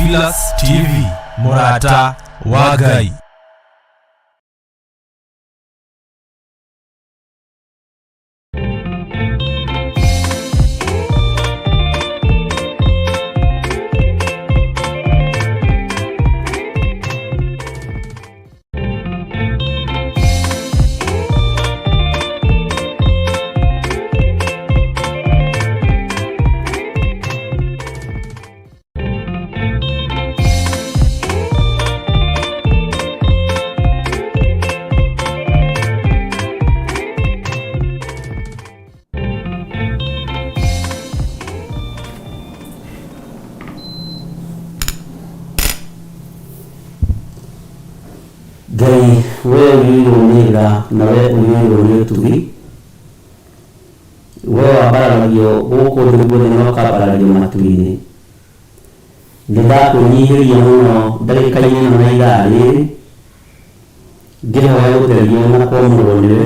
Pillars TV, mũrata wa Ngai. Ngai we ũiyũirwo nĩ tha na we ũiyũirwo nĩ ũtugi, we wambararagio gũkũ thĩ guothe na ũkambarario matu-inĩ. Nĩ ndakwĩnyihĩria mũno ndagĩka-inĩ ĩno na ithaa rĩrĩ, ngĩhoya gũtherio na kwamũrwo nĩwe,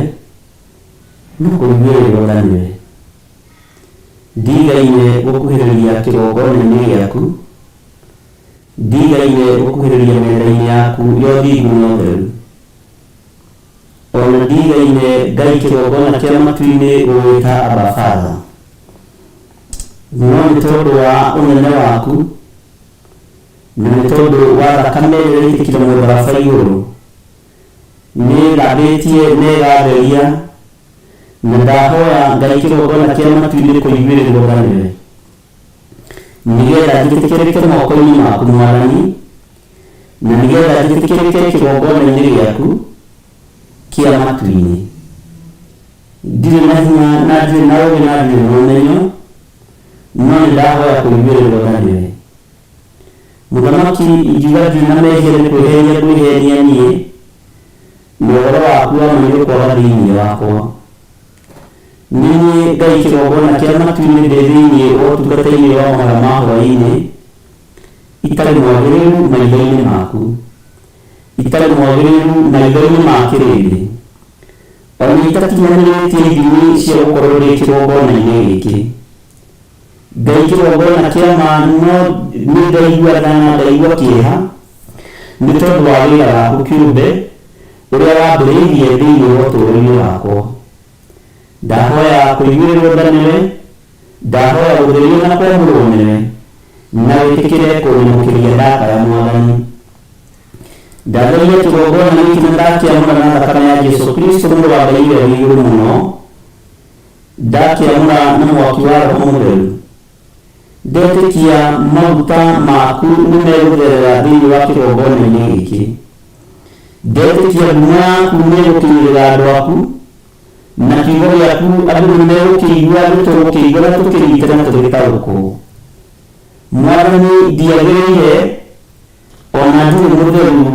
na kũiguĩrĩrwo tha nĩwe. Ndigaine gũkuhĩrĩria kĩgongona-inĩ gĩaku, Ndigaine gũkuhĩrĩria metha-inĩ yaku ya ũthingu na ũtheru. O na ndigaine Ngai kĩgongona kĩa matu-inĩ gũgwĩta Abba Father. No nĩ tondũ wa ũnene waku, na nĩ tondũ wa thakame ĩrĩa ĩitĩkire mũtharaba igũrũ, nĩ ĩthambĩtie na ĩgatheria, na ndahoya Ngai kĩgongona kĩa matu-inĩ kũiguĩrĩrwo tha nĩwe. Nĩgeetha njĩtĩkĩrĩke moko-inĩ maku, Mwathani, na nĩgeetha njĩtĩkĩrĩke kĩgongona-inĩ gĩaku kĩa matu-inĩ. Ndirĩ na hinya na ndirĩ na ũũgĩ na ndirĩ na ũmenyo, no nĩndahoya kũiguĩrĩrwo tha nĩwe. Mũthamaki, ingiuga ndirĩ na mehia nĩ kwĩhenia ngwĩhenia niĩ, na ũhoro waku wa ma nĩũkwaga thĩinĩ wakwa. Nĩ niĩ Ngai kĩgongona kĩa matu-inĩ ndĩ thĩinĩ wa ũtungata-inĩ wa mahoya ma hwaĩ-inĩ, itarĩ mwagĩrĩru maitho-inĩ maku, itarĩ mwagĩrĩru maitho-inĩ ma kĩrĩndĩ, o na itakinyanĩrĩtie ithimi cia gũkorwo ndĩ kĩgongona-inĩ gĩkĩ. Ngai kĩgongona kĩa ma no nĩ ndaigua tha na ndaigua kĩeha nĩ tondũ wa wĩra waku kĩũmbe ũrĩa wambĩrĩirie thĩinĩ wa ũtũũro-inĩ wakwa. Ndahoya kũiguĩrĩrwo tha nĩwe, ndahoya gũtherio na kwamũrwo nĩwe, na wĩtĩkĩre kũnyamũkĩria ndakaya Mwathani. Ndatheria kĩgongona gĩkĩ na ndakĩamũra na thakame ya Jesu Kristo mũrũ wa Ngai ũrĩa wĩ igũrũ mũno, ndakĩamũra na mwaki wa Roho Mũtheru. Ndetĩkia maguta maku nĩ megũtherera thĩinĩ wa kĩgongona-inĩ gĩkĩ. Ndetĩkia ngumo yaku nĩ ĩgũkinyĩrĩra andũ aku, na kiugo gĩaku andũ nĩ megũkĩigua, nĩ tũgũkĩigua na tũkĩnyite na tũgĩtaũkwo. Mwathani, ndiagĩrĩire, o na ndirĩ mũtheru,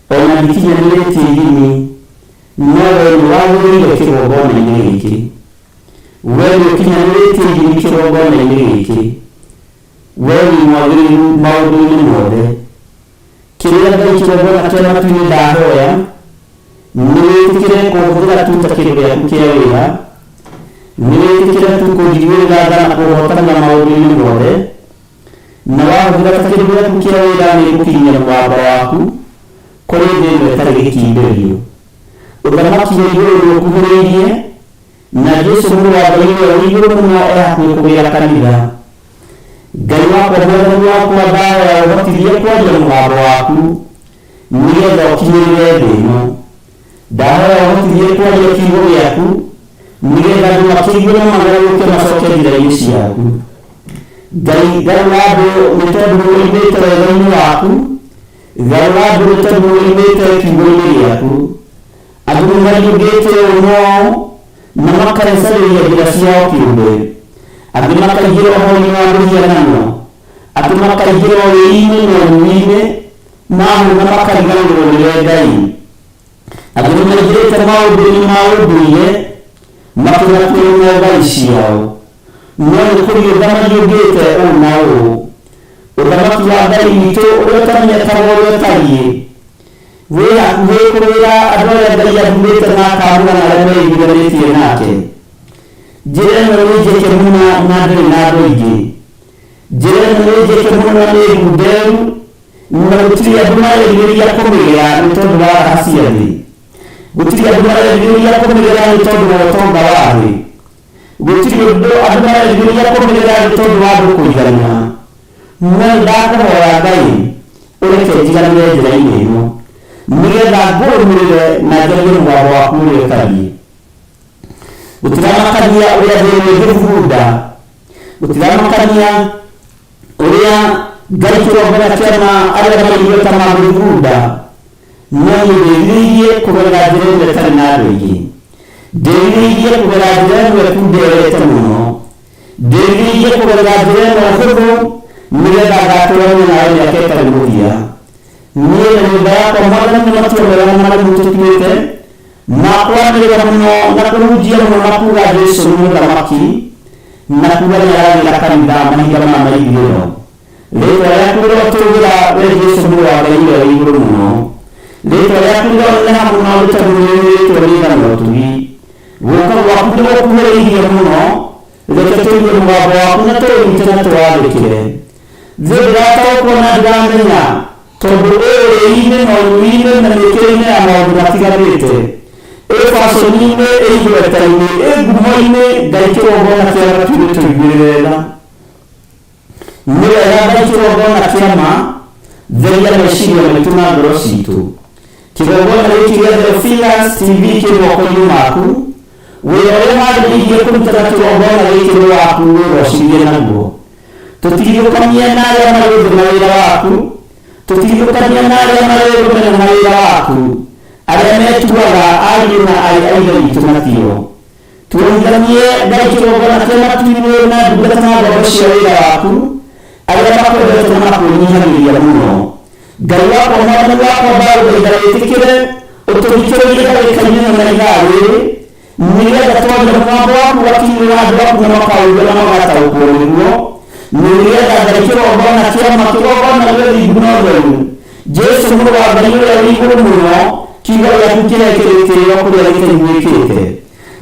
o na ndikinyanĩrĩtie ithimi, no wee nĩ wagĩrĩire kĩgongona-inĩ gĩkĩ. Wee nĩ ũkinyanĩrĩtie ithimi kĩgongona-inĩ gĩkĩ. Wee wĩ mwagĩrĩru maũndũ-inĩ mothe. Kĩrĩa Ngai kĩgongona kĩa matu-inĩ ndahoya, nĩ wĩtĩkĩre kũhũthĩra tu ta kĩndũ gĩaku kĩa wĩra, nĩ wĩtĩkĩre tu kũnjiguĩrĩra tha na kũhotanĩra maũndũ-inĩ mothe, na wahũthĩra ta kĩndũ gĩaku kĩa wĩra nĩ ngũkinyia mũgambo waku kũrĩ thĩ ĩno ĩtarĩ gĩkindĩrio. Ũthamaki wa igũrũ nĩ ũkuhĩrĩirie, na Jesu mũrũ wa Ngai ũrĩa wĩ igũrũ mũno e hakuhĩ kũgĩra kanitha. Ngai wakwa Mwathani wakwa ndahoya ũhotithie kwaria mũgambo waku nĩgetha ũkinyĩrĩre thĩ ĩno. Ndahoya ũhotithie kwaria kiugo gĩaku nĩgetha andũ makĩigue na magarũrũke macoke njĩra-inĩ ciaku. Ngai garũra andũ nĩ tondũ nĩ woimĩte wega-inĩ waku, garũra andũ nĩ tondũ nĩ woimĩte kiugo-inĩ gĩaku. Andũ nĩ mariũngĩte ũũ na ũũ na makarecanĩria njĩra ciao kĩũmbe. Angĩ makaingĩra ũhoro-inĩ wa mĩhianano, angĩ makaingĩra ũrĩi-inĩ na ũnyui-inĩ, mahũna makariganĩrwo nĩwe Ngai. Angĩ nĩ maingĩrĩte maũndũ-inĩ ma ũndũire, makĩgatuĩrwo ngai ciao. No nĩ kũriũnga mariũngĩte ũũ na ũũ. Ũthamaki wa Ngai witũ ũrĩa ũtamenyekaga ũrĩa ũtariĩ, wĩ hakuhĩ kũgĩra andũ arĩa Ngai athurĩte na akaamũra na arĩa meiguithanĩtie nake. Njĩra ĩno nĩ njeke mũno na ndĩrĩ na andũ aingĩ. Njĩra ĩno nĩ nĩ njĩke mũno na nĩ ngunderu na gũtirĩ andũ marerirĩria kũmĩgĩa nĩ tondũ wa raha cia thĩ, gũtirĩ andũ marerirĩria kũmĩgĩa nĩ tondũ wa ũtonga wa thĩ, gũtirĩ ũndũ andũ marerirĩria kũmĩgĩa nĩ tondũ wa andũ kũigana. No nĩ ndakũhoya Ngai ũreke njiganĩre njĩra-inĩ ĩno nĩgetha ngũrũmĩrĩre na njarie mũgambo waku ũrĩa ũtariĩ. Gũtiramakania ũrĩa thĩ ĩno ĩngĩthugunda, gũtiramakania ũrĩa Ngai kĩgongona kĩama arĩa marĩ igweta mangĩthugunda, no niĩ ndĩrirĩirie kũgerera njĩra ĩmwe ĩtarĩ na andũ aingĩ, ndĩrirĩirie kũgerera njĩra ĩmwe ĩkunderete mũno, ndĩrirĩirie kũgerera njĩra ĩno hũthũ nĩgetha ngatũrania nawe mĩaka ĩtarĩ mũthia. Niĩ na nyũmba yakwa Mwathani nĩ matua mega na marĩmu tũtuĩte ma kwanĩrĩra mũno na kũhunjia mũno na kuga Jesũ nĩ mũthamaki na kuga nĩaragĩra kanitha mahinda maya ma ithirĩro. Rĩtwa rĩaku rĩrotũgĩra we Jesũ mũrũ wa Ngai ũrĩa wĩ igũrũ mũno. Rĩtwa rĩaku rĩroneneha mũno nĩ tondũ nĩrĩũĩtwo nĩ tha na ũtugi. Gũka gwaku nĩgũkuhĩrĩirie mũno, reke tũigue mũgambo waku na tũũnyite na tũwathĩkĩre. Thĩ ndĩrataũkwo na ndĩramenya tondũ ĩ ũrĩi-inĩ na ũnyui-inĩ na mĩkĩre-inĩ ya maũndũ matiganĩte, ĩ baconi-inĩ, ĩ igweta-inĩ, ĩ ngumo-inĩ, Ngai kĩgongona kĩa matu-inĩ tũiguĩrĩre tha. Nĩ wega Ngai kĩgongona kĩa ma, theria meciria maitũ na ngoro citũ. Kĩgongona gĩkĩ gĩa Theophilus TV kĩ moko-inĩ maku, wĩra ũrĩa wagĩrĩirie kũruta na kĩgongona gĩkĩ nĩ waku wĩgocithie naguo. Tũtigithũkanie na arĩa marĩ thũ na wĩra waku, tũtigithũkanie na arĩa marĩ rũmena na wĩra waku, arĩa metuaga ariũ na aarĩ a Ithe witũ matio. Tuohithanie Ngai kĩgongona kĩa matu-inĩ na ndungata na ngombo cia wĩra waku, arĩa makwendete na makwĩnyihagĩria mũno. Ngai wakwa Mwathani wakwa ndagũthaitha wĩtĩkĩre ũtũthikĩrĩrie ndagĩka-inĩ ĩno na ithaa rĩrĩ, nĩgetha twaria mũgambo waku ũgakinyĩra andũ aku na makaũigua na magataũkwo nĩguo, nĩgetha Ngai kĩgongona kĩa ma, kĩgongona gĩa ũthingu na ũtheru, Jesũ mũrũ wa Ngai ũrĩa wĩ igũrũ mũno, kiugo gĩaku kĩrĩa kĩrĩ gĩtĩo kũrĩa gĩtaiguĩkĩte,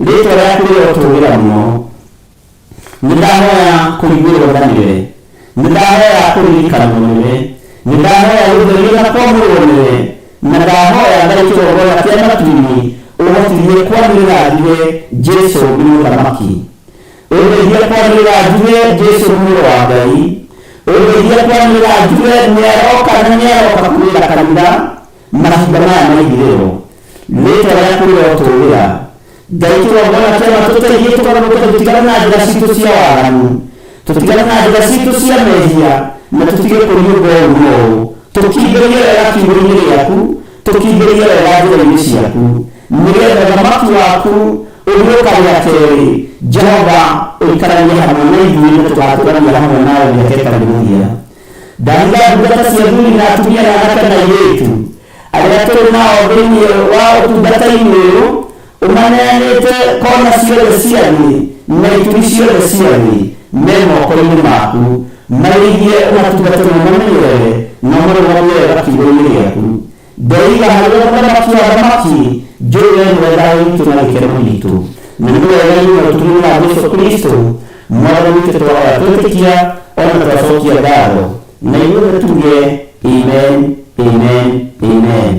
rĩtwa rĩaku rĩrotũgĩra mũno. Nĩ ndahoya kũiguĩrwo tha nĩwe, nĩ ndahoya kũririkanwo nĩwe, nĩ ndahoya gũtherio na kwamũrwo nĩwe, na ndahoya Ngai kĩgongona kĩa matu-inĩ ũhotithie kwanĩrĩra njuge Jesũ nĩ mũthamaki. Ũndeithie kwanĩrĩra njuge Jesũ nĩ mũrũ wa Ngai. Ũndeithie kwanĩrĩra njuge nĩaroka na nĩaroka kũgĩra kanitha mahinda maya ma ithirĩro. Rĩtwa rĩaku rĩrotũgĩra. Ngai kĩgongona kĩa ma tũteithie tũgarũrũke tũtigane na njĩra citũ cia waganu, tũtigane na njĩra citũ cia mehia na tũtige kũriũnga ũũ na ũũ. Tũkindĩrie wega kiugo-inĩ gĩaku, tũkindĩrie wega njĩra-inĩ ciaku, nĩgetha ũthamaki waku ũgĩũka rĩa kerĩ, Jehova ũikaranie hamwe na ithuĩ na tũgatũrania hamwe nawe mĩaka ĩtarĩ mũthia. Ndahitha ndungata cia athuri na atumia na anake na airĩtu arĩa tũrĩ nao thĩinĩ wa ũtungata-inĩ ũyũ, ũmaneanĩte kona ciothe cia thĩ na ituri ciothe cia thĩ, me moko-inĩ maku. Marĩithie, ũmatungate na ũmamenyerere, na ũmarũgamie wega kiugo-inĩ gĩaku. Ndeiga harĩ we mũthamaki wa athamaki, njũĩ we nĩwe thayũ witũ na gĩkeno gitũ, na nĩ wega-inĩ na ũtugi-inĩ wa Jesũ Kristo Mwathani witũ twahoya twetĩkia ona twacokia ngatho, na ithuothe tuge amen, amen, amen.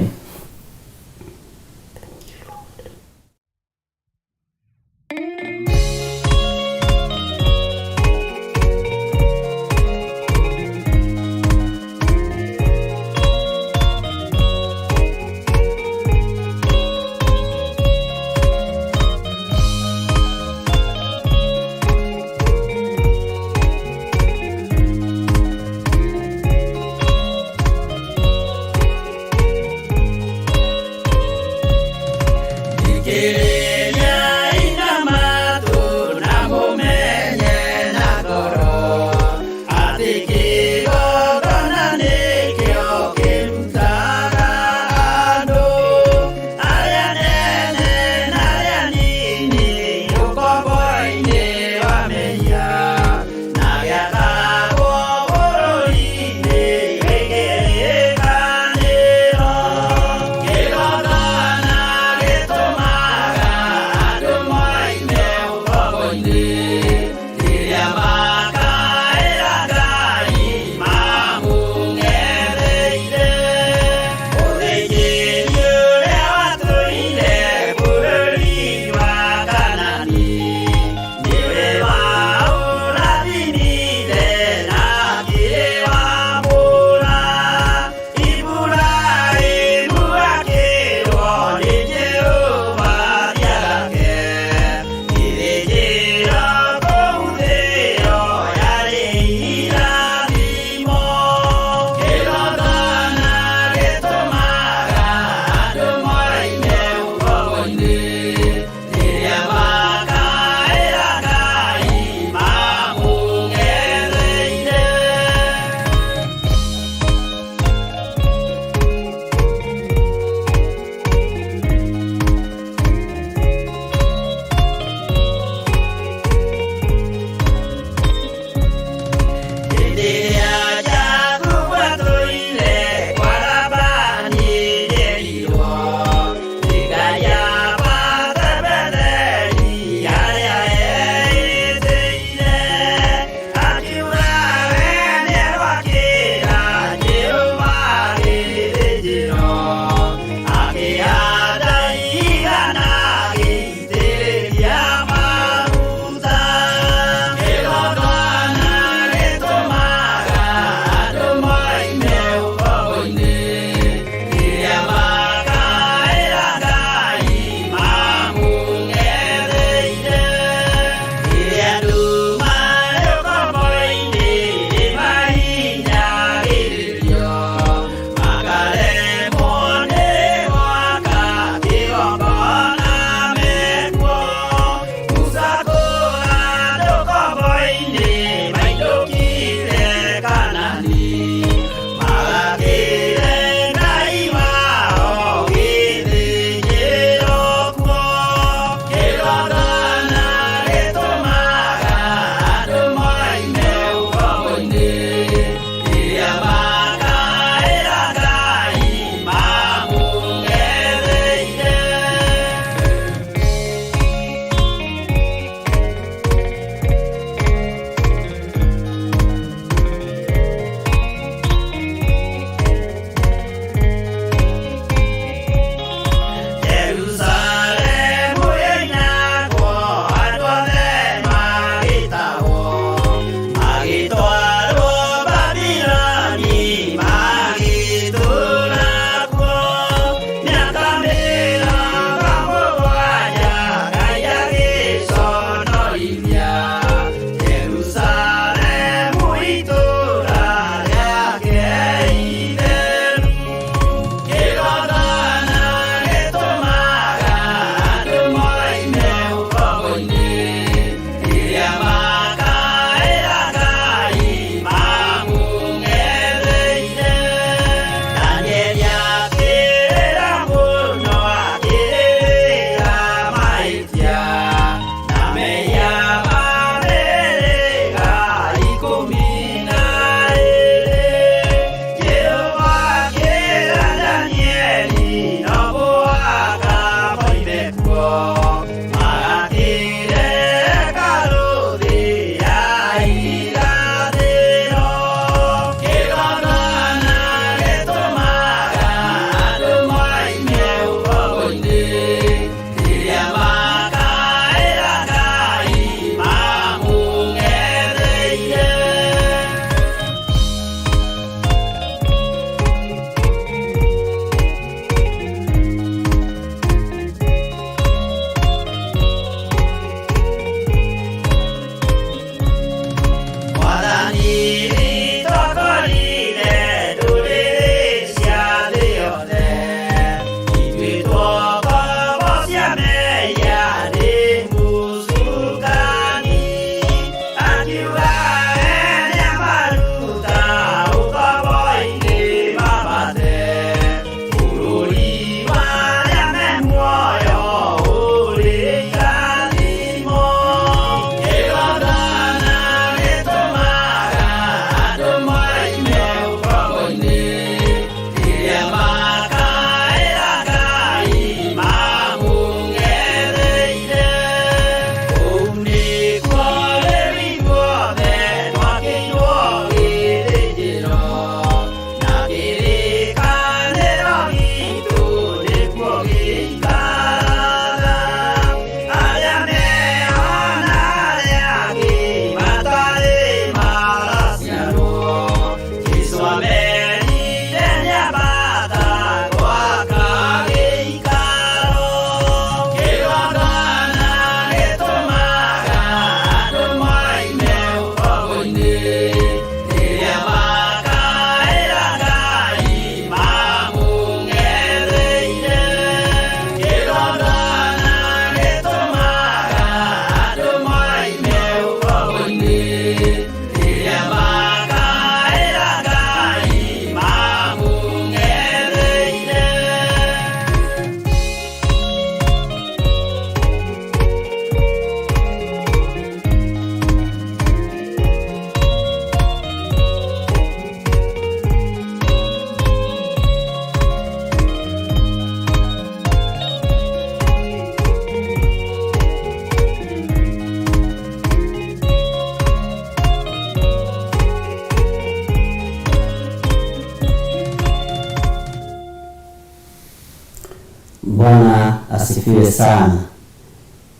Bwana asifiwe sana.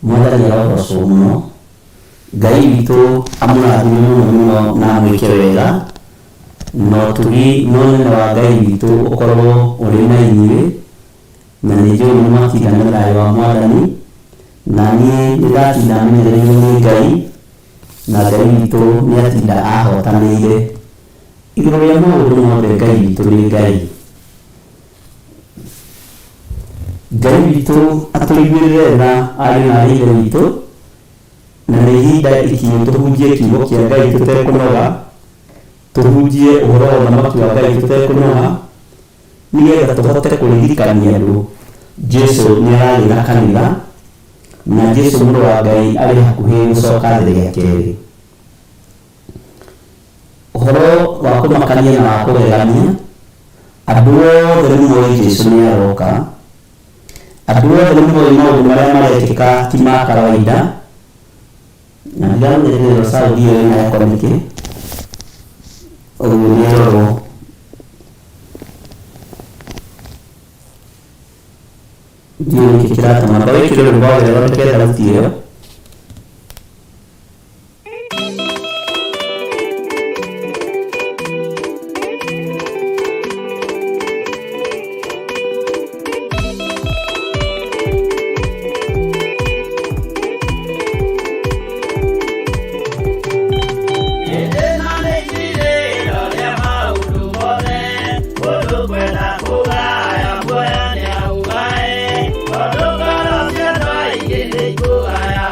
Mwathani arogocwo mũno. Ngai witũ amũrathime mũno mũno na amwĩke wega, na ũtugi na ũnene wa Ngai witũ ũkorwo ũrĩ na inyuĩ. Na nĩ njũĩ nĩ mwatinda na thayũ wa Mwathani, na niĩ nĩ ndatinda menyereirwo nĩ Ngai, na Ngai witũ nĩ atinda ahotanĩire igũrũ rĩa maũndũ mothe. Ngai witũ nĩ Ngai. Ngai witũ atũiguĩrĩre tha, ariũ na aarĩ a Ithe witũ, na nĩ ihinda ikinyu tũhunjie kiugo kĩa Ngai tũtekũnoga, tũhunjie ũhoro wa ũthamaki wa Ngai tũtekũnoga, nĩgetha tũhote kũririkania andũ Jesu nĩ aragĩra kanitha, na Jesu mũrũ wa Ngai arĩ hakuhĩ gũcoka thĩ rĩa kerĩ. Ũhoro wa kũmakania na wa kũgegania, andũ othe nĩ moĩ Jesu nĩ aroka. Andũ othe nĩ moĩ maũndũ marĩa marekĩka ti ma kawaida. Na ndiramenyerera sound ĩyo ĩna echo nĩkĩ. Ũguo nĩ ĩrorwo. Ndiũĩ nĩkĩ kĩratũma. Amba wĩkĩre rwĩmbo wagĩrĩire ũthondeke thauti ĩyo. Kwenda kũgaya muoyo nĩ aũgae, tondũ ngoro cia andũ aingĩ nĩ ikũgaya.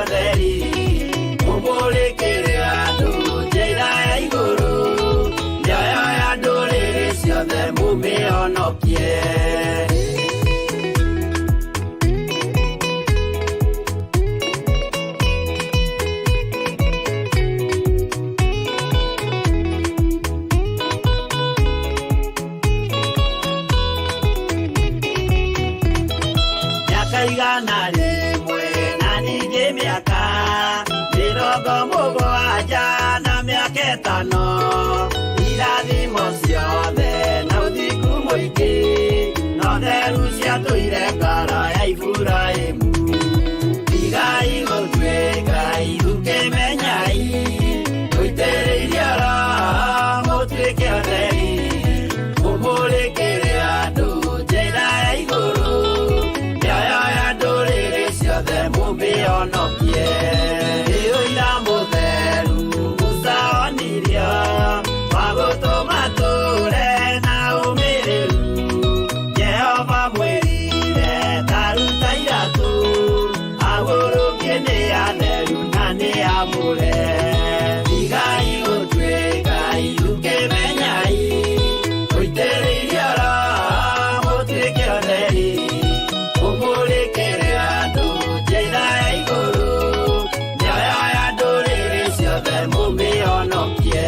Atheri, mũmũrĩkĩre andũ njĩra ya igũrũ, mĩoyo ya ndũrĩrĩ ciothe mũmĩhonokie. Mĩaka 100 na ningĩ mĩaka 70 na mĩaka 5, irathimo ciothe na ũthingu mũingĩ, no theru ciatũire ngoro ya Iburahĩmu. Tigai gũtuĩka ithukĩmenyai, mũitĩrĩirie Roho mũtuĩke atheri, mũmũrĩkĩre andũ njĩra ya igũrũ, mĩoyo ya ndũrĩrĩ ciothe mũmĩhonokie. Nĩ ũira mũtheru Musa onirio, wa gũtũma tũre na ũmĩrĩru. Jehova mwĩrire ta ruta iratũ, agũrũkie nĩ atheru na nĩ amũre. Tigai gũtuĩka ithukĩmenyai, mũitĩrĩirie Roho mũtuĩke atheri, mũmũrĩkĩre andũ njĩra ya igũrũ, mĩoyo ya ndũrĩrĩ ciothe mũmĩhonokie.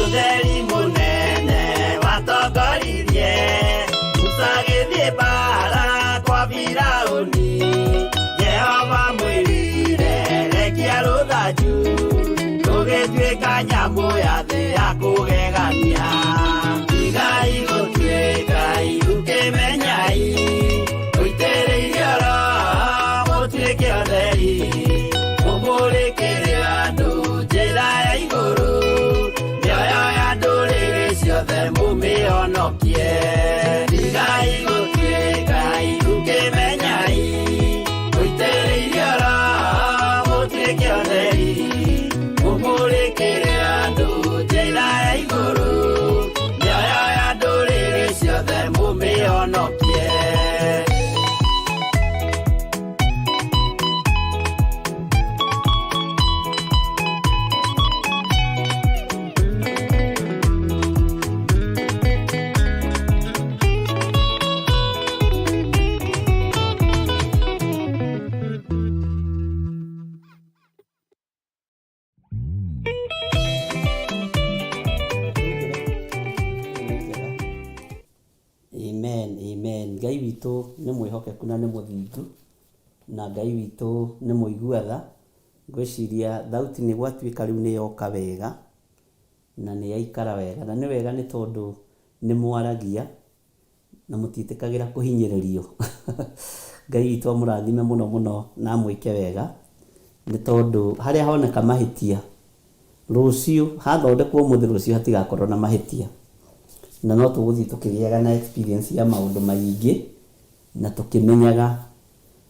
Ũtheri mũnene watongoririe Musa agĩthiĩ mbaara kwa Firaũni. Jehova mwĩrire rekia rũthanju, rũgĩtuĩka nyamũ ya thĩ ya kũgegania. Tigai gũtuĩka ithukĩmenyai, mũitĩrĩirie Roho mũtuĩke atheri, mũmũrĩkĩre andũ njĩra ya igũrũ, mĩoyo ya ndũrĩrĩ ciothe mũmĩhonokie. Tigai gũtuĩka ithukĩmenyai, mũitĩrĩirie Roho mũtuĩke atheri, mũmũrĩkĩre andũ njĩra ya igũrũ, mĩoyo ya ndũrĩrĩ ciothe mũmĩhonokie. Amen, amen. Ngai witũ nĩ mwĩhokeku na nĩ mũthingu, na Ngai witũ nĩ mũigua tha. Ngwĩciria thauti nĩ gwatuĩka rĩu nĩ yoka wega na nĩ yaikara wega, na nĩ wega nĩ tondũ nĩ mwaragia na mũtiĩtĩkagĩra kũhinyĩrĩrio. Ngai witũ amũrathime mũno mũno na amwĩke wega, nĩ tondũ harĩa honeka mahĩtia rũciũ hathondekwo ũmũthĩ, rũciũ hatigakorwo na mahĩtia, na no tũgũthiĩ tũkĩgĩaga na experience ya maũndũ maingĩ na tũkĩmenyaga,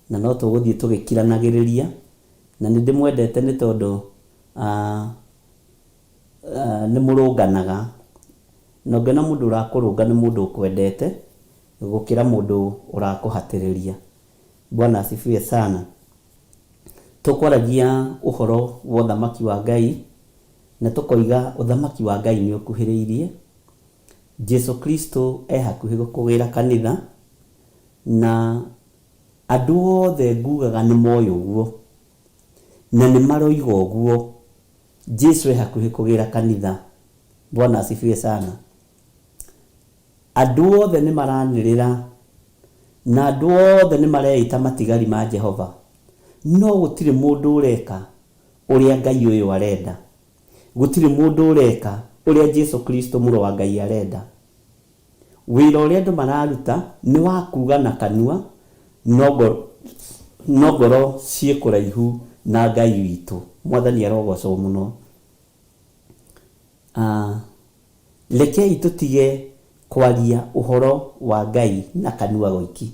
na no tũgũthiĩ tũgĩkiranagĩrĩria. Na nĩ ndĩmwendete nĩ tondũ nĩ mũrũnganaga, na ũngĩona mũndũ ũrakũrũnga nĩ mũndũ ũkwendete gũkĩra mũndũ ũrakũhatĩrĩria. Bwana asifiwe sana. Tũkwaragia ũhoro wa ũthamaki wa Ngai, na tũkoiga ũthamaki wa Ngai nĩ ũkuhĩrĩirie. Jesu Kristo e hakuhĩ kũgĩra kanitha, na andũ othe ngugaga nĩ moĩ ũguo na nĩ maroiga ũguo. Jesu e hakuhĩ kũgĩra kanitha. Bwana asifiwe sana. Andũ othe nĩ maranĩrĩra na andũ othe nĩ mareita matigari ma Jehova, no gũtirĩ mũndũ ũreka ũrĩa Ngai ũyũ arenda, gũtirĩ mũndũ ũreka ũrĩa Jesu Kristo mũrũ wa Ngai arenda. Wĩra ũrĩa andũ mararuta nĩ wa kuga na kanua, no ngoro ciĩ kũraihu na Ngai witũ. Mwathani arogocwo mũno. Rekei tũtige kwaria ũhoro wa Ngai na kanua goiki.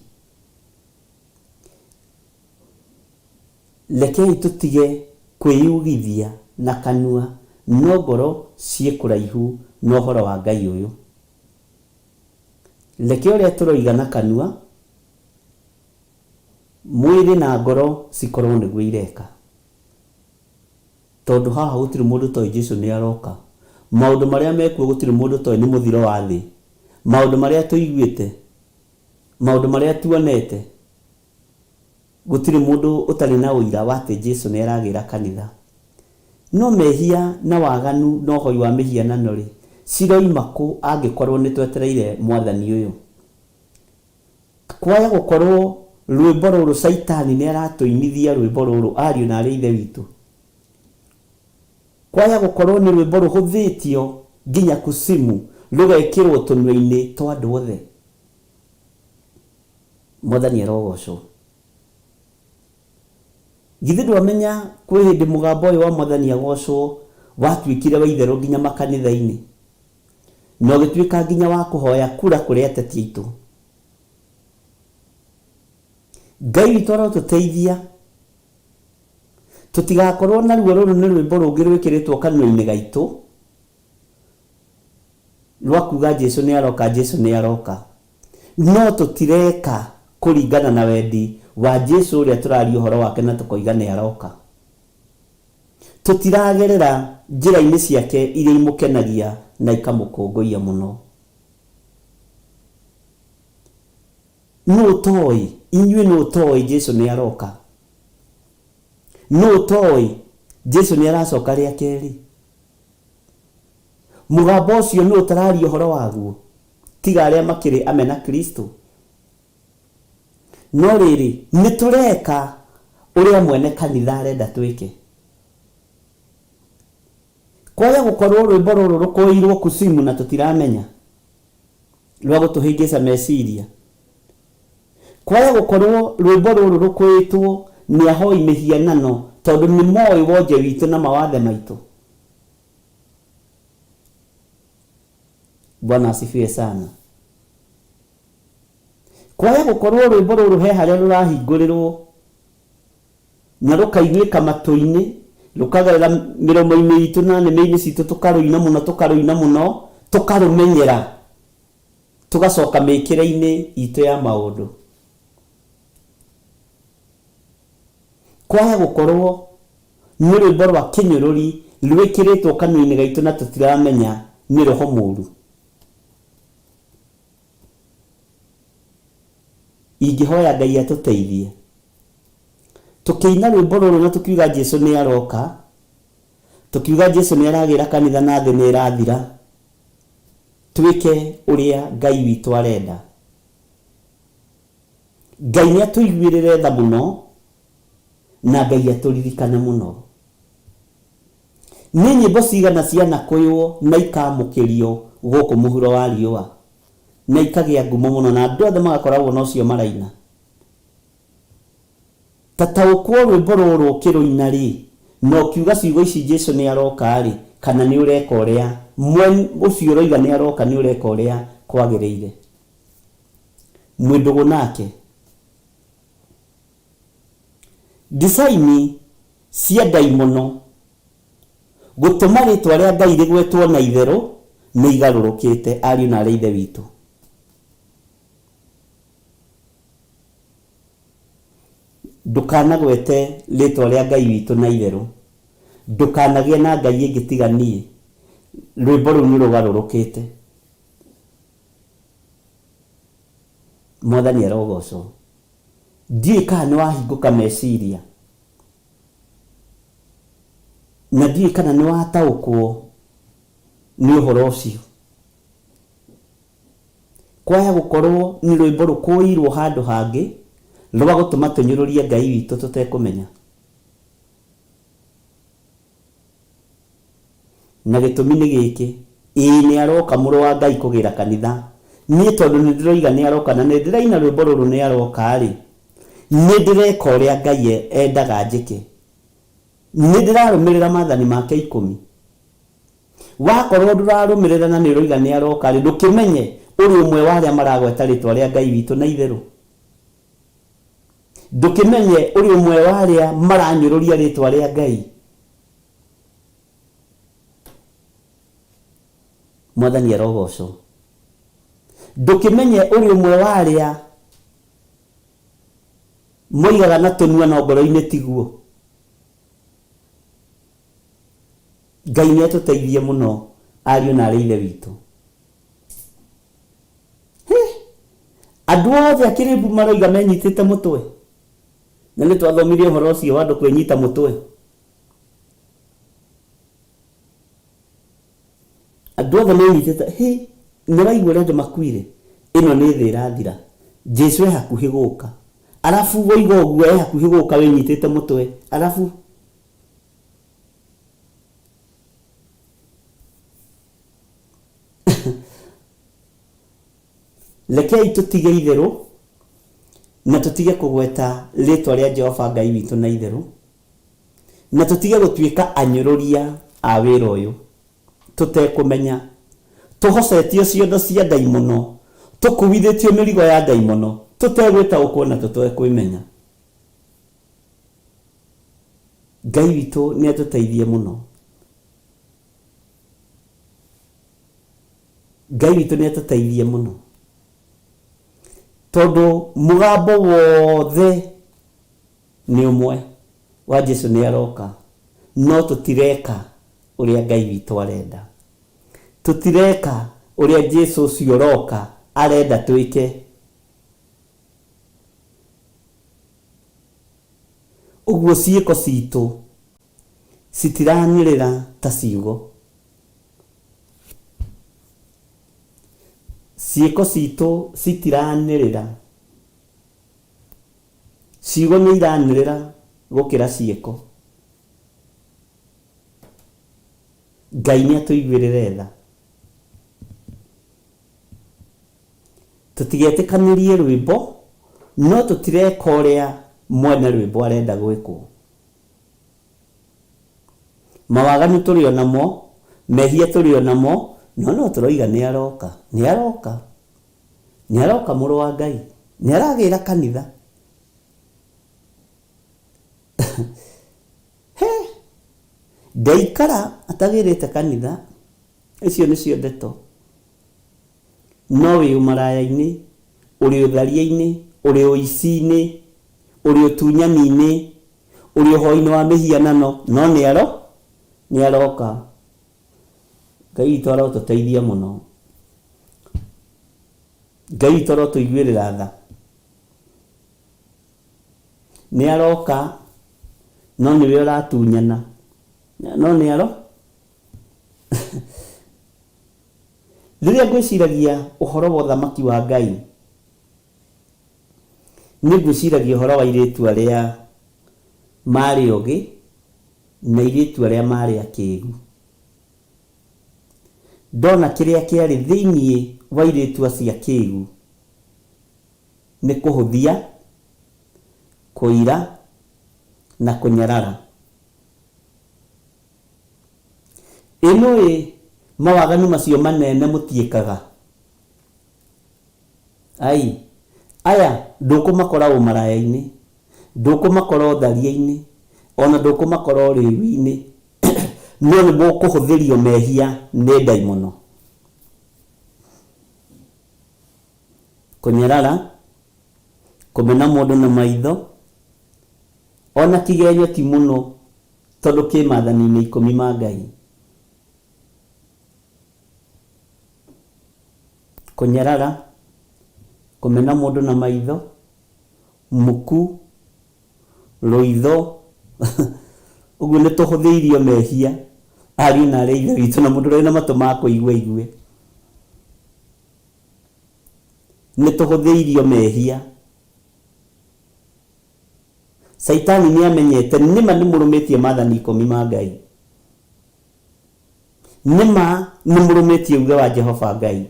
Rekei tũtige kwĩyugithia na kanua no ngoro ciĩ kũraihu na ũhoro wa Ngai ũyũ. Reke ũrĩa tũroiga na kanua, mwĩrĩ na ngoro cikorwo nĩguo ireka. Tondũ haha gũtirĩ mũndũ ũtoĩ Jesu nĩ aroka. Maũndũ marĩa mekuo gũtirĩ mũndũ ũtoĩ nĩ mũthiro wa thĩ. Maũndũ marĩa tũiguĩte, maũndũ marĩa tuonete, gũtirĩ mũndũ ũtarĩ na ũira wa atĩ Jesu nĩ aragĩra kanitha. No mehia na waganu na ũhoi wa mĩhianano-rĩ, ciroima kũ angĩkorwo nĩ twetereire Mwathani ũyũ? Kwaya gũkorwo rwĩmbo rũrũ Caitani nĩ aratũinithia rwĩmbo rũrũ ariũ na aarĩ a Ithe witũ. Kwaya gũkorwo nĩ rwĩmbo rũhũthĩtio nginya kusimu rũgekĩrwo tũnua-inĩ twa andũ othe. Mwathani arogocwo. Githĩ ndwamenya kwĩ hĩndĩ mũgambo ũyũ wa Mwathani agocwo watuĩkire wa itherũ nginya makanitha-inĩ na ũgĩtuĩka nginya wa kũhoya kura kũrĩ ateti aitũ. Ngai witũ arotũteithia tũtigakorwo naruo rũrũ nĩ rwĩmbo rũngĩ rwĩkĩrĩtwo kanua-inĩ gaitũ rwa kuga Jesu nĩ aroka, Jesu nĩ aroka. No tũtireka kũringana na wendi wa Jesu ũrĩa tũraria ũhoro wake na tũkoiga nĩ aroka. Tũtiragerera njĩra-inĩ ciake iria imũkenagia na ikamũkũngũiya mũno. Nũ ũtoĩ? Inyuĩ nũ ũtoĩ Jesu nĩ aroka? Nũ ũtoĩ Jesu nĩ aracoka rĩa kerĩ? Mũgambo ũcio nũ ũtararia ũhoro waguo tiga arĩa makĩrĩ amena Kristo? No rĩrĩ, nĩ tũreka ũrĩa mwene kanitha arenda twĩke. Kwaya gũkorwo rwĩmbo rũrũ rũkũĩirwo kusimu na tũtiramenya, rwa gũtũhĩngĩca meciria. Kwaya gũkorwo rwĩmbo rũrũ rũkũĩtwo nĩ ahoi mĩhianano tondũ nĩ moĩ wonje witũ na mawathe maitũ. Bwana asifiwe sana. Kwaya gũkorwo rwĩmbo rũrũ he harĩa rũrahingũrĩrwo na rũkaiguĩka matũ-inĩ, rũkagerera mĩromo-inĩ itũ na nĩmĩ-inĩ citũ tũkarũina mũno tũkarũina mũno, tũkarũmenyera, tũgacoka mĩkĩre-inĩ itũ ya maũndũ. Kwaya gũkorwo nĩ rwĩmbo rwa kĩnyũrũri rwĩkĩrĩtwo kanua-inĩ gaitũ na tũtiramenya nĩ roho mũru. Ingĩhoya Ngai atũteithie. Tũkĩina rwĩmbo rũrũ na tũkiuga Jesu nĩ aroka, tũkiuga Jesu nĩ aragĩra kanitha na thĩ nĩ ĩrathira, twĩke ũrĩa Ngai witũ arenda. Ngai nĩ atũiguĩrĩre tha mũno na Ngai atũririkane mũno. Nĩ nyĩmbo cigana cianakũywo na ikamũkĩrio gũkũ mũhuro wa riũa na ikagĩa ngumo mũno na andũ othe magakoragwo nocio maraina? Ta taũkwo rwĩmbo rũrũ ũkĩrũina-rĩ, na ũkiuga ciugo ici Jesu nĩ aroka-rĩ, kana nĩ ũreka ũrĩa mwen ũcio ũroiga nĩ aroka nĩ ũreka ũrĩa kwagĩrĩire? Mwĩ ndũgũ nake? Ndicaini cia ndaimono gũtũma rĩtwa rĩa Ngai rĩgwetwo na itherũ nĩ igarũrũkĩte, ariũ na aarĩ a Ithe witũ. Ndũkanagwete rĩtwa rĩa Ngai witũ na itherũ, ndũkanagĩe na ngai ĩngĩ tiga niĩ. Rwĩmbo rũu nĩ rũgarũrũkĩte. Mwathani arogocwo. Ndiũĩ kana nĩ wahingũka meciria, na ndiũĩ kana nĩ wataũkwo nĩ ũhoro ũcio. Kwaya gũkorwo nĩ rwĩmbo rũkũĩirwo handũ hangĩ rwa gũtũma tũnyũrũrie Ngai witũ tũtekũmenya. Na gĩtũmi nĩ gĩkĩ, ĩĩ nĩ aroka mũrũ wa Ngai kũgĩra kanitha. Niĩ tondũ nĩ ndĩroiga nĩ aroka na nĩ ndĩraina rwĩmbo rũrũ nĩ aroka-rĩ, nĩ ndĩreka ũrĩa Ngai endaga njĩke. Nĩ ndĩrarũmĩrĩra maathani make ikũmi. Wakorwo ndũrarũmĩrĩra na nĩ ũroiga nĩ aroka-rĩ, ndũkĩmenye ũrĩ ũmwe wa arĩa maragweta rĩtwa rĩa Ngai witũ na itherũ. Ndũkĩmenye ũrĩ ũmwe wa arĩa maranyũrũria rĩtwa rĩa Ngai. Mwathani arogocwo. Ndũkĩmenye ũrĩ ũmwe wa arĩa moigaga na tũnua no ngoro-inĩ tiguo. Ngai nĩ atũteithie mũno ariũ na arĩ ithe witũ. Andũ othe a Kĩrĩmbu maroiga menyitĩte mũtwe. Na nĩ twathomire ũhoro ũcio wa andũ kwĩnyita mũtwe. Andũ othe menyitĩte, hĩ, nĩ waigua ũrĩa andũ makuire? Ĩno nĩ thĩ ĩrathira. Jesu e hakuhĩ gũka. Arabu woiga ũguo e hakuhĩ gũka wĩnyitĩte mũtwe. Arabu Rekei tũtige itherũ na tũtige kũgweta rĩĩtwa rĩa Jehova Ngai witũ na itherũ, na tũtige gũtuĩka anyũrũria a wĩra ũyũ tũtekũmenya, tũhocetio ciondo cia ndaimono, tũkuuithĩtio mĩrigo ya ndaimono tũtegwĩtaũkwo na tũtekwĩmenya. Ngai witũ nĩ atũteithie mũno. Ngai witũ nĩ atũteithie mũno tondũ mũgambo wothe nĩ ũmwe wa Jesu nĩ aroka, no tũtireka ũrĩa Ngai witũ arenda. Tũtireka ũrĩa Jesu ũcio ũroka arenda twĩke. Ũguo ciĩko citũ citiranĩrĩra ta ciugo. Ciĩko citũ citiranĩrĩra. Ciugo nĩ iranĩrĩra gũkĩra ciĩko. Ngai nĩ atũiguĩrĩre tha. Tũtigetĩkanĩrie rwĩmbo no tũtireka ũrĩa mwene rwĩmbo arenda gwĩkwo. Mawaganu tũrĩ o namo, mehia tũrĩ o namo, no no tũroiga nĩ aroka, nĩ aroka, nĩ aroka mũrũ wa Ngai, nĩ aragĩra kanitha. He! Ndeikara atagĩrĩte kanitha, icio nĩcio ndeto. No wĩ ũmaraya-inĩ, ũrĩ ũtharia-inĩ, ũrĩ ũici-inĩ, ũrĩ ũtunyani-inĩ, ũrĩ ũhoi-inĩ wa mĩhianano, no nĩ aro, nĩ aroka. Ngai witũ arotũteithia mũno. Ngai witũ arotũiguĩrĩra tha. Nĩ aroka, no nĩwe ũratunyana. No nĩ aro Rĩrĩa ngwĩciragia ũhoro wa ũthamaki wa Ngai, nĩ ngwĩciragia ũhoro wa airĩtu arĩa maarĩ ogĩ na airĩtu arĩa maarĩ akĩgu. Ndona kĩrĩa kĩarĩ thĩinĩ wa airĩtu acio akĩgu nĩ kũhũthia, kũira na kũnyarara. Ĩ nũĩ mawaganu macio manene mũtiĩkaga? Ai, aya ndũkũmakora ũmaraya-inĩ, ndũkũmakora ũtharia-inĩ, ona ndũkũmakora ũrĩu-inĩ, no nĩ mũkũhũthĩrio mehia nĩ ndaimono. Kũnyarara, kũmena mũndũ na maitho, ona kĩgenyo ti mũno tondũ kĩ maathani-inĩ ikũmi ma Ngai. Kũnyarara, kũmena mũndũ na maitho, muku, rũitho, ũguo nĩ tũhũthĩirio mehia ariũ na arĩ a Ithe witũ, na mũndũ ũrĩa wĩna matũ ma kũigua aigue. Nĩ tũhũthĩirio mehia. Caitani nĩ amenyete nĩma nĩ mũrũmĩtie maathani ikũmi ma Ngai. Nĩma nĩ mũrũmĩtie uge wa Jehova Ngai.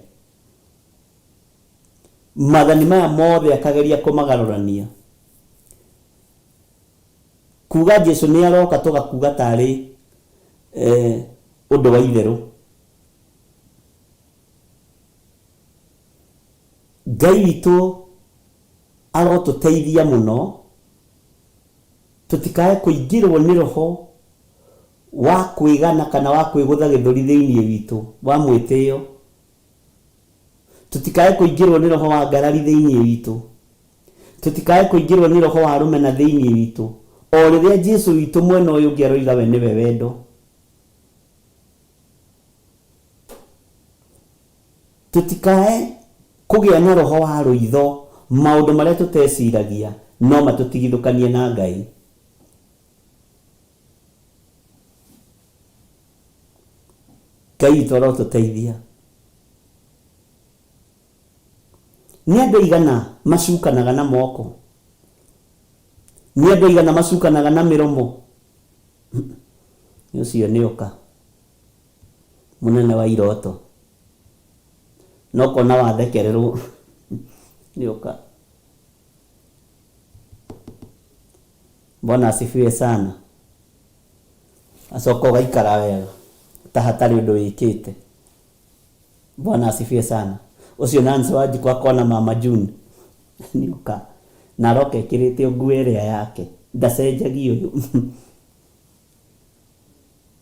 Maathani maya mothe akageria kũmagarũrania. Kuga Jesu nĩ aroka tũgakuga tarĩ ũndũ wa itherũ. Ngai witũ arotũteithia mũno. Tũtikae kũingĩrwo nĩ roho wa kwĩgana kana wa kwĩgũtha gĩthũri thĩinĩ witũ, wa mwĩtĩo. Tũtikae kũingĩrwo nĩ roho wa ngarari thĩinĩ witũ. Tũtikae kũingĩrwo nĩ roho wa rũmena thĩinĩ witũ. O rĩrĩa Jesu witũ mwena ũyũ ũngĩ aroiga we nĩwe wendo. Tũtikae kũgĩa na roho wa rũitho, maũndũ marĩa tũteciragia no matũtigithũkanie na Ngai. Ngai witũ arotũteithia. Nĩ andũ aigana macukanaga na moko? Nĩ andũ aigana macukanaga na mĩromo? Ũcio nĩ ũka mũnene wa iroto. No kona wathekererwo nĩ ũka. Bwana asifiwe sana. Acoka ũgaikara wega ta hatarĩ ũndũ wĩkĩte. Bwana asifiwe sana. Ũcio Nancy Wanjikũ akona Mama June nĩ ũka na aroka ekĩrĩte o nguo ĩrĩa yake ndacenjagia ũyũ.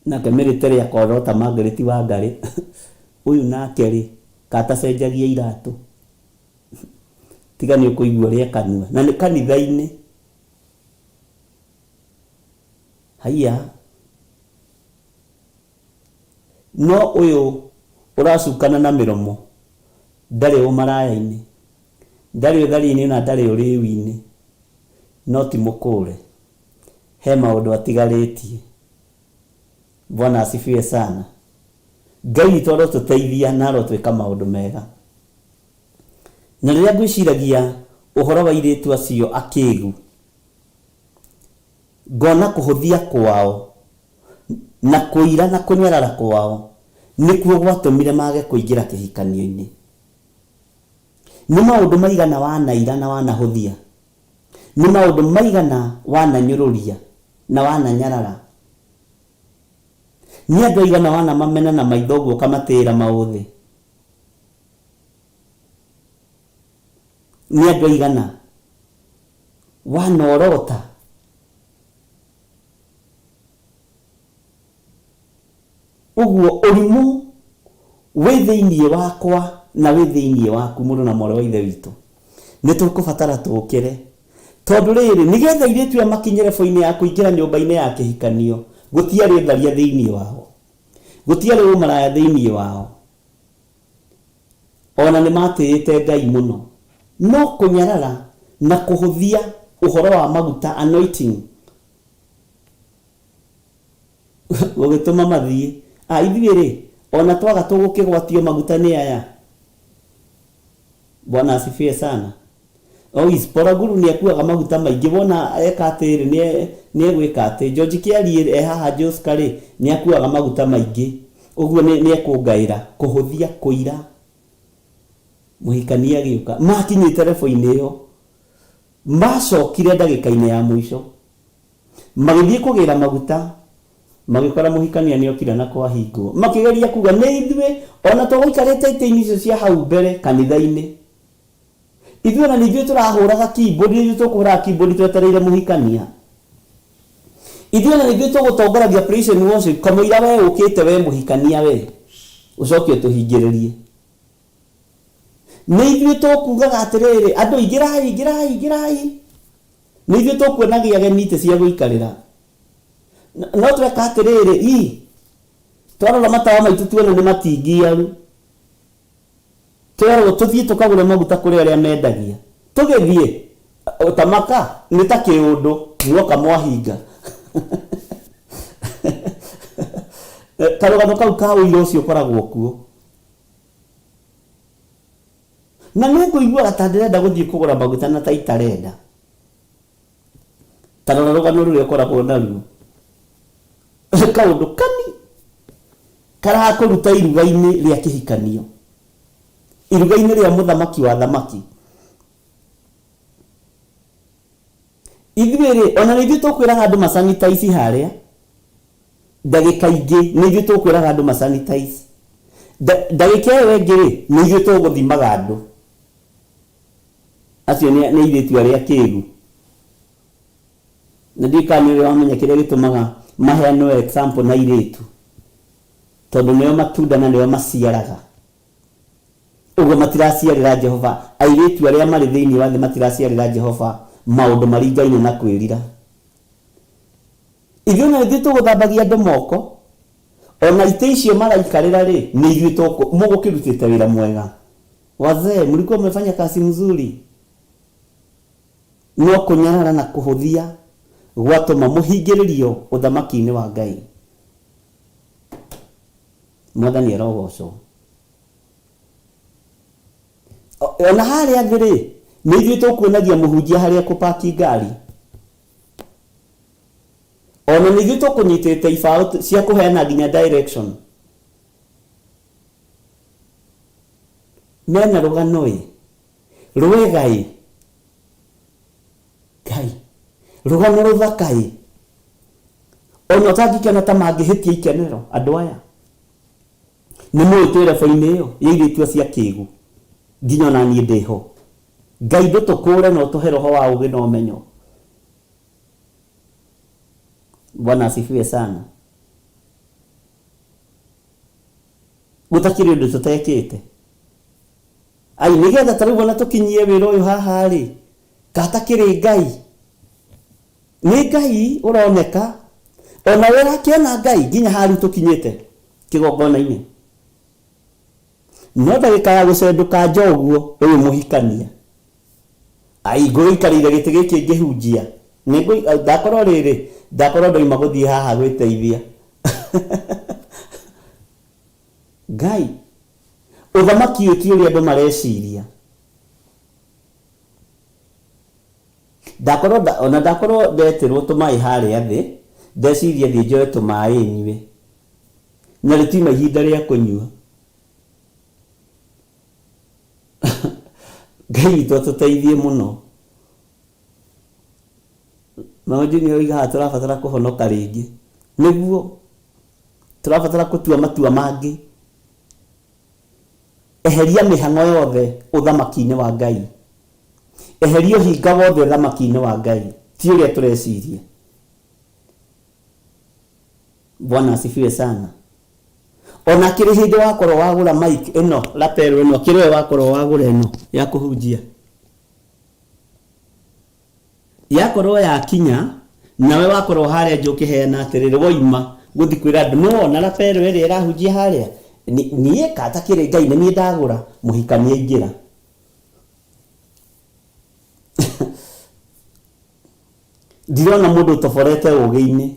Nake military akona o ta Margaret Wangarĩ ũyũ nake rĩ katacenjagia iratũ. Tiga nĩ ũkũigua ũrĩa kanua na nĩ kanitha-inĩ. Haiya. No ũyũ ũracukana na mĩromo ndarĩ ũmaraya-inĩ, ndarĩ ũtharia-inĩ ona ndarĩ ũrĩu-inĩ, no ti mũkũre. He maũndũ atigarĩtie. Bwana asifiwe sana. Ngai witũ arotũteithia na arotwĩka maũndũ mega. Na rĩrĩa ngwĩciragia ũhoro wa airĩtu acio akĩgu, ngona kũhũthia kwao na kũira na kũnyarara kwao nĩkuo gwatũmire mage kũingĩra kĩhikanio-inĩ. Nĩ maũndũ maigana wanaira na wanahũthia? Nĩ maũndũ maigana wananyũrũria na wananyarara? Nĩ andũ aigana wanamamena na maitho ũguo ũkamatĩĩra maũthĩ? Nĩ andũ aigana wanorota? Ũguo ũrimũ wĩ thĩinĩ wakwa na wĩ thĩinĩ waku mũrũ na mwarĩ wa Ithe witũ. Nĩ tũkũbatara tũũkĩre. Tondũ rĩrĩ, nĩgetha airĩtu aya makinye level-inĩ ya kũingĩra nyũmba-inĩ ya kĩhikanio, gũtiarĩ ũtharia thĩinĩ wao. Gũtiarĩ ũmaraya thĩinĩ wao. O na nĩ maatĩĩte Ngai mũno. No kũnyarara na kũhũthia ũhoro wa maguta, anointing, gũgĩtũma mathiĩ. Ah, ithuĩ-rĩ, o na twaga tũgũkĩgwatio maguta nĩ aya? Bwana asifiwe sana. Ois, Poraguru nĩ akuaga maguta maingĩ, wona eka atĩrĩ, nĩ egwĩka atĩ. George Kĩariĩ e haha Joska rĩ, nĩ akuaga maguta maingĩ, ũguo nĩ ekũngaĩra, kũhũthia, kũira. Mũhikania agĩũka. Makinyĩte level-inĩ ĩyo, macokire ndagĩka-inĩ ya mũico, magĩthiĩ kũgĩra maguta, magĩkora mũhikania nĩ okire na kwahingwo. Makĩgeria kuga, nĩ ithuĩ, ona tũgũikarĩte itĩ-inĩ icio cia hau mbere kanitha-inĩ. Ithuĩ ona nĩ ithuĩ tũrahũraga keyboard, nĩ ithuĩ tũkũhũraga keyboard twetereire mũhikania. Ithuĩ ona nĩ ithuĩ tũgũtongoragia praise and worship, kamũira we ũkĩte we mũhikania we, ũcoke ũtũhingĩrĩrie. Nĩ ithuĩ tũkugaga atĩrĩrĩ, andũ ingĩrai, ingĩrai, ingĩrai. Nĩ ithuĩ tũkuonagia ageni itĩ cia gũikarĩra. No tweka atĩrĩrĩ, i, twarora matawa maitũ tuona nĩ matingiaru. Twerwo tũthiĩ tũkagũre maguta kũrĩ arĩa mendagia. Tũgĩthiĩ, ta maka, nĩ ta kĩũndũ, muoka mwahinga. Karũgano kau ka ũira ũcio ũkoragwo kuo. Na nĩ ngũiguaga ta ndĩrenda gũthiĩ kũgũra maguta na ta itarenda. Ta rora rũgano rũrĩa ũkoragwo naruo. Kaũndũ kani karakũruta iruga-inĩ rĩa kĩhikanio, iruga-inĩ rĩa mũthamaki wa thamaki. Ithuĩ-rĩ, ona nĩ ithuĩ tũkwĩraga andũ masanitize harĩa, ndagĩka ingĩ nĩ ithuĩ tũkwĩraga andũ masanitize. Ndagĩka ĩyo ĩngĩ-rĩ, nĩ ithuĩ tũgũthimaga andũ. Acio nĩ airĩtu arĩa akĩgu. Na ndiũĩ kana nĩ ũrĩ wamenya kĩrĩa gĩtũmaga maheanwo example na airĩtu, tondũ nĩo matunda na nĩo maciaraga. Ũguo matiraciarĩra Jehova, airĩtu arĩa marĩ thĩinĩ wa thĩ matiraciarĩra Jehova maũndũ maringaine na kwĩrira. Ithuĩ ona nĩ ithuĩ tũgũthambagia andũ moko, ona itĩ icio maraikarĩra rĩ, nĩ ithuĩ tũkũ, mũgũkĩrutĩte wĩra mwega. Wazee, mlikuwa mmefanya kazi mzuri. No kũnyarara na kũhũthia gwatũma mũhingĩrĩrio ũthamaki-inĩ wa Ngai. Mwathani arogocwo. Ona harĩa thĩ rĩ, nĩ ithuĩ tũkuonagia mũhunjia harĩa ekũpaki ngari. Ona nĩ ithuĩ tũkũnyitĩte ibaũ cia kũheana nginya direction. Mena rũgano ĩ, rwega ĩ, Ngai, rũgano rũthaka ĩ. Ona ũtangĩkena ta mangĩhĩtia ikenero andũ aya. Nĩ mũĩ twĩ level-inĩ ĩyo ya airĩtu acio akĩgu, nginya ona niĩ ndĩ ho. Ngai ndũtũkũre na ũtũhe roho wa ũgĩ na ũmenyo. Bwana asifiwe sana. Gũtakĩrĩ ũndũ tũtekĩte. Ai, nĩgetha ta rĩu ona tũkinyie wĩra ũyũ haha rĩ, katakĩrĩ Ngai. Nĩ Ngai ũroneka. Ona we ũrakĩona Ngai nginya haha rĩu tũkinyĩte kĩgongona-inĩ. No ndagĩka ya gũcendũka nja ũguo, ũyũ mũhikania. Ai, ngũgĩikarĩire gĩtĩ gĩkĩ ngĩhunjia. Ndakorwo rĩrĩ, ndakorwo ndoima gũthiĩ haha gwĩteithia. Ngai, ũthamaki ũyũ ti ũrĩa andũ mareciria. Ndakorwo nda, ona ndakorwo ndetĩrwo tũmaĩ harĩa thĩ, ndeciria thiĩ njoe tũmaĩ nyue. Na rĩtiuma ihinda rĩa kũnyua. Ngai witũ atũteithie mũno. Mama Junior oiga haha tũrabatara kũhonoka rĩngĩ. Nĩguo, tũrabatara kũtua matua mangĩ. Eheria mĩhang'o yothe ũthamaki-inĩ wa Ngai. Eheria ũhinga wothe ũthamaki-inĩ wa Ngai. Ti ũrĩa tũreciria. Bwana asifiwe sana. Ona akĩrĩ hĩndĩ wakorwo wagũra mic ĩno, lapel ĩno, akĩrĩ we wakorwo wagũra ĩno ya kũhunjia. Yakorwo yakinya, nawe wakorwo harĩa nja ũkĩheana atĩrĩrĩ, woima gũthi kwĩra andũ, nĩ wona lapel ĩrĩa ĩrahunjia harĩa? Niĩ katakĩrĩ Ngai nĩ niĩ ndagũra, mũhikania aingĩra. Ndirona mũndũ ũtoborete ũgĩ-inĩ.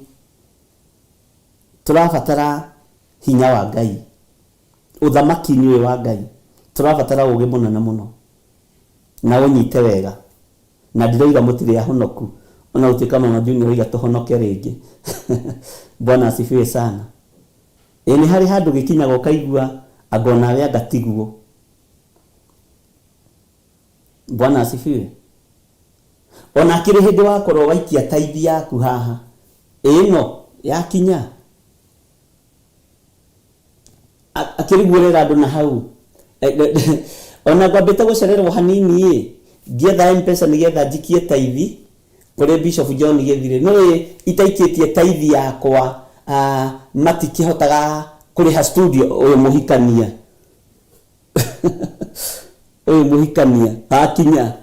Tũrabatara hinya wa Ngai. Ũthamaki-inĩ ũyũ wa Ngai, tũrabatara ũgĩ mũnene mũno. Na ũnyite wega. Na ndiroiga mũtirĩ ahonoku, ona gũtuĩka Mama Junior oiga tũhonoke rĩngĩ. Bwana asifiwe sana. Ĩ nĩ harĩ handũ gĩkinyaga ũkaigua anga onawe anga tiguo. Bwana asifiwe. Ona akĩrĩ hĩndĩ wakorwo waikia taithi yaku haha, ĩno yakinya akĩriguo ũrera andũ na hau. Ona ngwambĩte gũcererwo hanini ĩ, ngĩetha M-Pesa nĩgetha njikie taithi kũrĩ Bishop John Gĩthirĩ. No ĩ itaikĩtie taithi yakwa matikĩhotaga kũrĩha studio. Ũyũ mũhikania. Ũyũ mũhikania akinya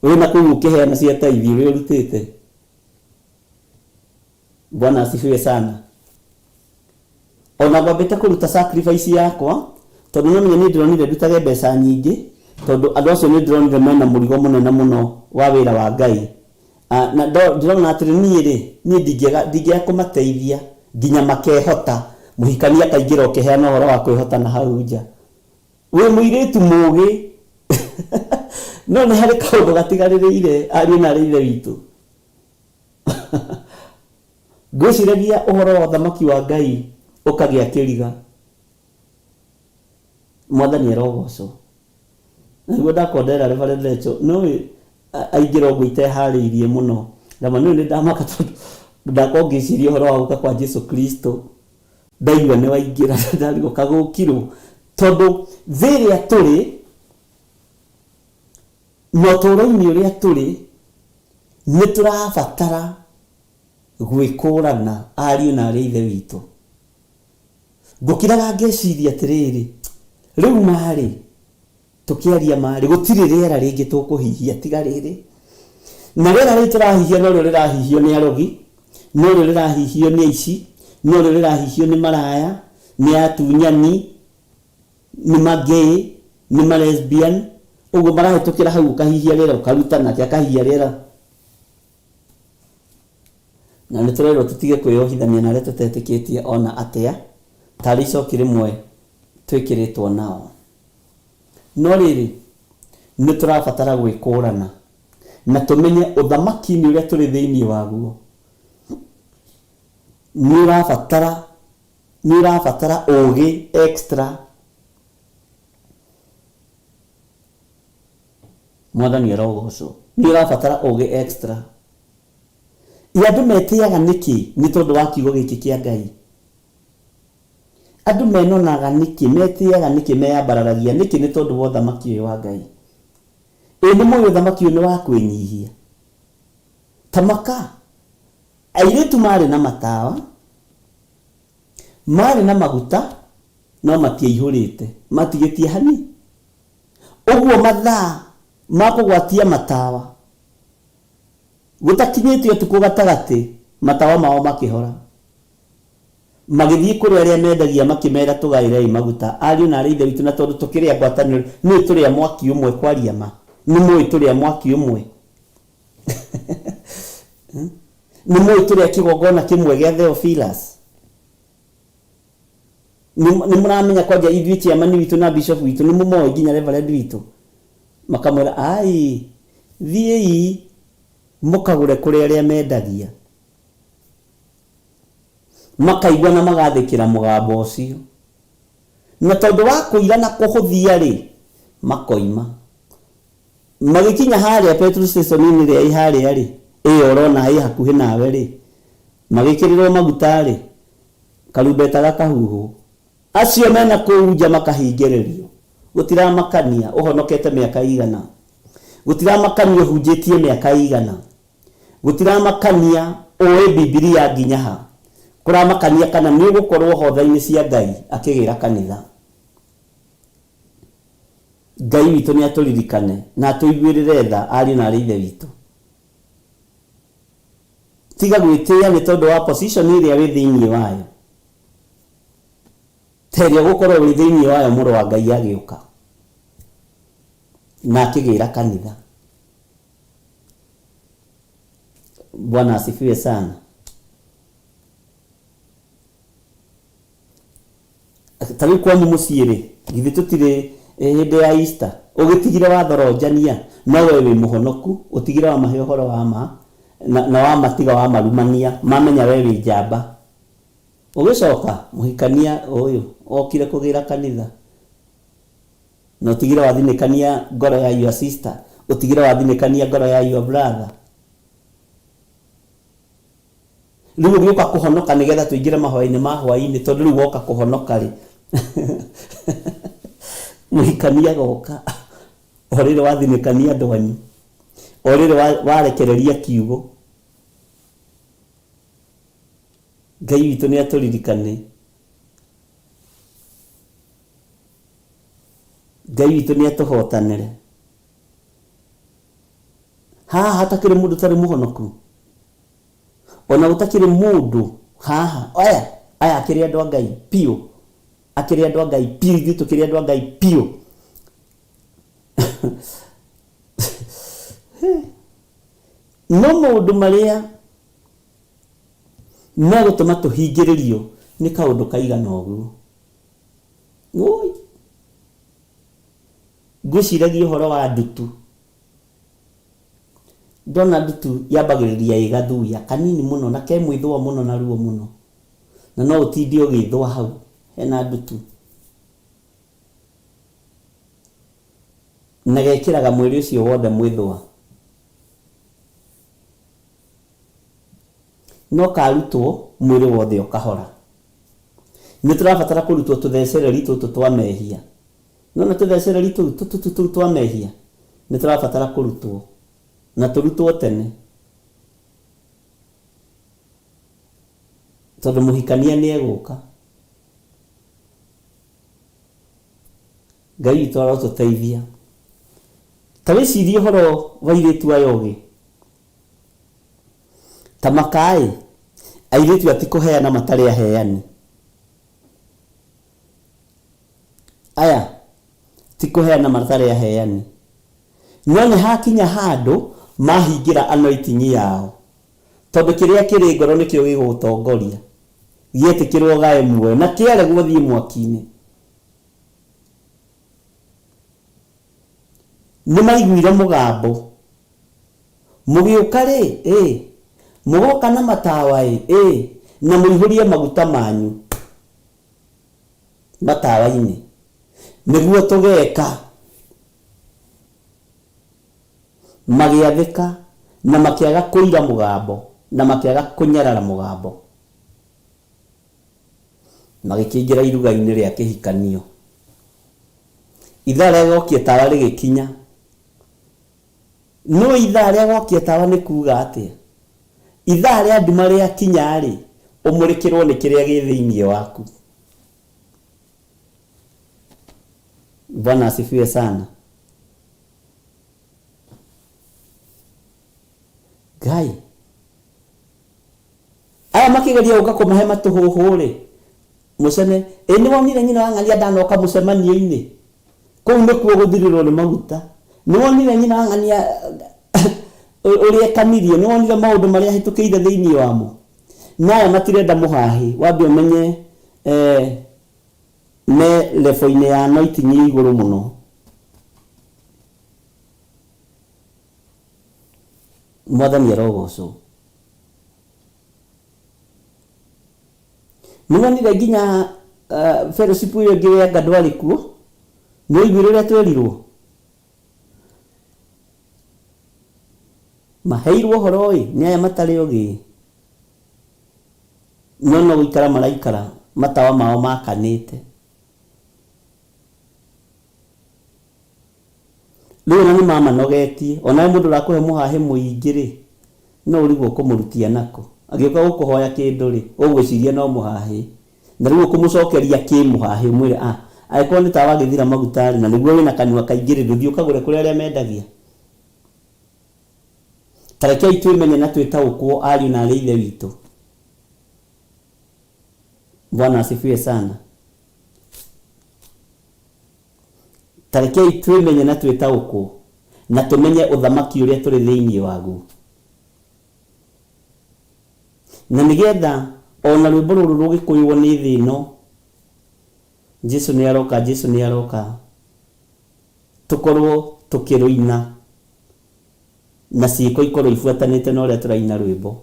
wĩna kũu ũkĩheana cia taithi ũrĩa ũrutĩte. Bwana asifiwe sana. Ona ngwambĩte kũruta sacrifice yakwa tondũ no menya niĩ ndĩronire ndutage mbeca nyingĩ tondũ andũ acio nĩ ndĩronire mena mũrigo mũnene mũno wa wĩra wa Ngai. Na ndĩrona atĩrĩ niĩ rĩ, niĩ ndingĩaga ndingĩaga kũmateithia nginya makehota. Mũhikania akaingĩra ũkĩheana ũhoro wa kwĩhota na hau nja. Wĩ mũirĩtu mũgĩ no nĩ harĩ kaũndũ gatigarĩrĩire ariũ na aarĩ a Ithe witũ. Ngwĩciragia ũhoro wa ũthamaki wa Ngai ũkagĩa kĩriga. Mwathani arogocwo. Na nĩguo ndakorwo ndera Reverend Rachel, nĩũĩ aingĩra ũguo iteharĩirie mũno. Ndama nĩũĩ nĩ ndamaka tondũ ndakorwo ngĩciria ũhoro wa gũka kwa Jesu Kristo. Ndaigua nĩ waingĩra ndarigwo kagũkirwo. Tondũ thĩ ĩrĩa tũrĩ na ũtũũro-inĩ ũrĩa tũrĩ nĩ tũrabatara Gwĩkũrana, ariũ na aarĩ a Ithe witũ. Ngũkiraga ngeciria atĩrĩrĩ, rĩu ma-rĩ, tũkĩaria ma-rĩ, gũtirĩ rĩera rĩngĩ tũkũhihia tiga rĩrĩ. Na rĩera rĩrĩ tũrahihia norĩo rĩrahihio nĩ arogi, norĩo rĩrahihio nĩ aici, norĩo rĩrahihio nĩ maraya, nĩ atunyani, nĩ ma gay, nĩ ma lesbian, ũguo marahĩtũkĩra hau ũkahihia rĩera ũkaruta nake akahihia rĩera. Na nĩ tũrerwo tũtige kwĩyohithania na arĩa tũtetĩkĩtie o na atĩa, tarĩ icoki rĩmwe twĩkĩrĩtwo nao. No rĩrĩ, nĩ tũrabatara gwĩkũrana na tũmenye ũthamaki-inĩ ũrĩa tũrĩ thĩinĩ waguo nĩ ũrabatara nĩ ũrabatara ũgĩ extra. Mwathani arogocwo. Nĩ ũrabatara ũgĩ extra. Ĩ andũ metĩaga nĩkĩ nĩ tondũ wa kiugo gĩkĩ kĩa Ngai? Andũ menonaga nĩkĩ, metĩaga nĩkĩ, meyambararagia nĩkĩ nĩ tondũ wa ũthamaki ũyũ wa Ngai? Ĩ nĩ mũĩ ũthamaki ũyũ nĩ wa kwĩnyihia? Ta maka, airĩtu marĩ na matawa, marĩ na maguta, no matiaihũrĩte, matigĩtie hani. Ũguo mathaa ma kũgwatia matawa gũtakinyĩte ũtukũ gatagatĩ, matawa mao makĩhora. Magĩthiĩ kũrĩ arĩa mendagia makĩmera, Tũgaĩrei maguta, ariũ na aarĩ a Ithe witũ, na tondũ tũkĩrĩ a ngwatanĩro, nĩũĩ tũrĩ a mwaki ũmwe. Kwaria ma, nĩmũĩ tũrĩ a mwaki ũmwe? Nĩmũĩ tũrĩ a kĩgongona kĩmwe gĩa Theophilus? Nĩ mũramenya kwanja ithuĩ chairman witũ na bishop witũ nĩ mũmoĩ nginya reverend witũ? Makamwĩra ai, thiĩi mũkagũre kũrĩ arĩa mendagia. Makaigua na magathĩkĩra mũgambo ũcio. Na tondũ wa kũira na kũhũthia rĩ, makoima. Magĩkinya harĩa petrol station ĩrĩa ĩ harĩa rĩ, ĩyo ũrona ĩ hakuhĩ nawe rĩ, magĩkĩrĩrwo maguta rĩ, karumbeta gakahuhwo. Acio mena kũu nja makahingĩrĩrio. Gũtiramakania ũhonokete mĩaka ĩigana. Gũtiramakania ũhunjĩtie mĩaka ĩigana. Gũtiramakania ũĩ Bibilia nginya ha. Kũramakania kana nĩ ũgũkorwo ho tha-inĩ cia Ngai akĩgĩra kanitha. Ngai witũ nĩ atũririkane na atũiguĩrĩre tha ariũ na aarĩ a Ithe witũ. Tiga gwĩtĩĩa nĩ tondũ wa position ĩrĩa wĩ thĩinĩ wayo, ta ĩrĩa ũgũkorwo wĩ thĩinĩ wayo Mũrũ wa Ngai agĩũka na akĩgĩra kanitha. Bwana asifiwe sana. Ta rĩu kwanyu mũciĩ-rĩ, githĩ tũtirĩ hĩndĩ ya Easter? Ũgĩtigire wathoronjania, no we wĩ mũhonoku, ũtigire wamahe ũhoro wa ma, na wamatiga wamarumania, mamenya we wĩ njamba. Ũgĩcoka, mũhikania ũyũ okire kũgĩra kanitha, na ũtigire wathinĩkania ngoro ya your sister, ũtigire wathinĩkania ngoro ya your brother. Rĩu ũgĩũka kũhonoka nĩgetha tũingĩre mahoya-inĩ ma hwaĩ-inĩ tondũ rĩu woka kũhonoka rĩ mũhikania agoka o rĩrĩ wathinĩkania andũ anyu o rĩrĩ warekereria kiugo. Ngai witũ nĩ atũririkane. Ngai witũ nĩ atũhotanĩre. Haha hatakĩrĩ mũndũ ũtarĩ mũhonoku? Ona gũtakĩrĩ mũndũ haha, aya, aya akĩrĩ andũ a Ngai piũ, akĩrĩ andũ a Ngai piũ, ithuĩ tũkĩrĩ andũ a Ngai piũ. No maũndũ marĩa megũtũma tũhingĩrĩrio nĩ kaũndũ kaigana ũguo. Wũi! Ngwĩciragia ũhoro wa ndutu. Ndona ndutu yambagĩrĩria ĩ gathuya kanini mũno na ke mwĩthũa mũno na ruo mũno, na no ũtinde ũgĩthũa hau hena ndutu. Na gekĩraga mwĩrĩ ũcio wothe mwĩthũa. No karutwo mwĩrĩ wothe ũkahora. Nĩ tũrabatara kũrutwo tũthecereri tũtũ twa mehia. Nĩwona tũthecereri tũu tũtutu tũu twa mehia? Nĩ tũrabatara kũrutwo, na tũrutwo tene. Tondũ mũhikania nĩ egũka. Ngai witũ arotũteithia. Ta wĩcirie ũhoro wa airĩtu aya ogĩ. Ta maka-ĩ, airĩtu aya ti kũheana matarĩ aheani. Aya ti kũheana matarĩ aheani. No nĩ hakinya handũ mahingĩra anointing yao. Tondũ kĩrĩa kĩrĩ ngoro nĩkĩo gĩgũgũtongoria. Gĩetĩkĩrwo ũgae muoyo, na kĩaregwo ũthiĩ mwaki-inĩ. Nĩmaiguire mũgambo. Mũgĩũka rĩ? Ĩ! Mũgoka na matawa-ĩ, ĩ, na mũihũrie maguta manyu matawa-inĩ. Nĩguo tũgeeka. Magĩathĩka, na makĩaga kũira mũgambo, na makĩaga kũnyarara mũgambo. Magĩkĩingĩra iruga-inĩ rĩa kĩhikanio. Ithaa rĩa gwakia tawa rĩgĩkinya. No ithaa rĩa gwakia tawa nĩ kuuga atĩa? Ithaa rĩa nduma rĩakinya-rĩ, ũmũrĩkĩrwo nĩ kĩrĩa gĩ thĩinĩ waku. Bwana asifiwe sana. Ngai. Aya makĩgeria gũka kũmahe matũhũhũ-rĩ, mũceme, ĩ nĩ wonire nyina wa ng'ania ndanoka mũcemanio-inĩ? Kũu nĩkuo gũthirĩrwo nĩ maguta. Nĩ wonire nyina wa ng'ania ũrĩa ekanirie? Nĩ wonire maũndũ marĩa ahĩtũkĩire thĩinĩ wamo? Na aya matirenda mũhahĩ, wambe ũmenye eh, me level-inĩ ya anointing ĩ igũrũ mũno. Mwathani arogocwo. Nĩ wonire nginya uh, fellowship ĩyo ĩngĩ we anga ndwarĩ kuo? Nĩ waiguire ũrĩa twerirwo? Maheirwo ũhoro ĩ nĩ aya matarĩ ogĩ. No no gũikara maraikara matawa mao makanĩte. Rĩu ona nĩ mamanogetie. Onawe mũndũ ũrakũhe mũhahĩ mũingĩ rĩ, no ũrigwo ũkũmũrutia nakũ. Agĩũka gũkũhoya kĩndũ rĩ, ũgwĩciria no mũhahĩ. Na rĩu ũkũmũcokeria kĩ mũhahĩ ũmwĩre ah, angĩkorwo nĩ tawa wagĩthira maguta rĩ, na nĩguo wĩna kanua kaingĩ rĩ, ndũthiĩ ũkagũre kũrĩ arĩa mendagia? Ta rekei twĩmenye na twĩtaũkwo ariũ na aarĩ a Ithe witũ. Bwana asifiwe sana. Ta rekei twĩmenye na twĩtaũkwo, na tũmenye ũthamaki ũrĩa tũrĩ thĩinĩ waguo. Na nĩgetha o na rwĩmbo rũrũ rũgĩkũywo nĩ thĩ ĩno, Jesu nĩ aroka, Jesu nĩ aroka, tũkorwo tũkĩrũina na ciĩko ikorwo ibuatanĩte na ũrĩa tũraina rwĩmbo.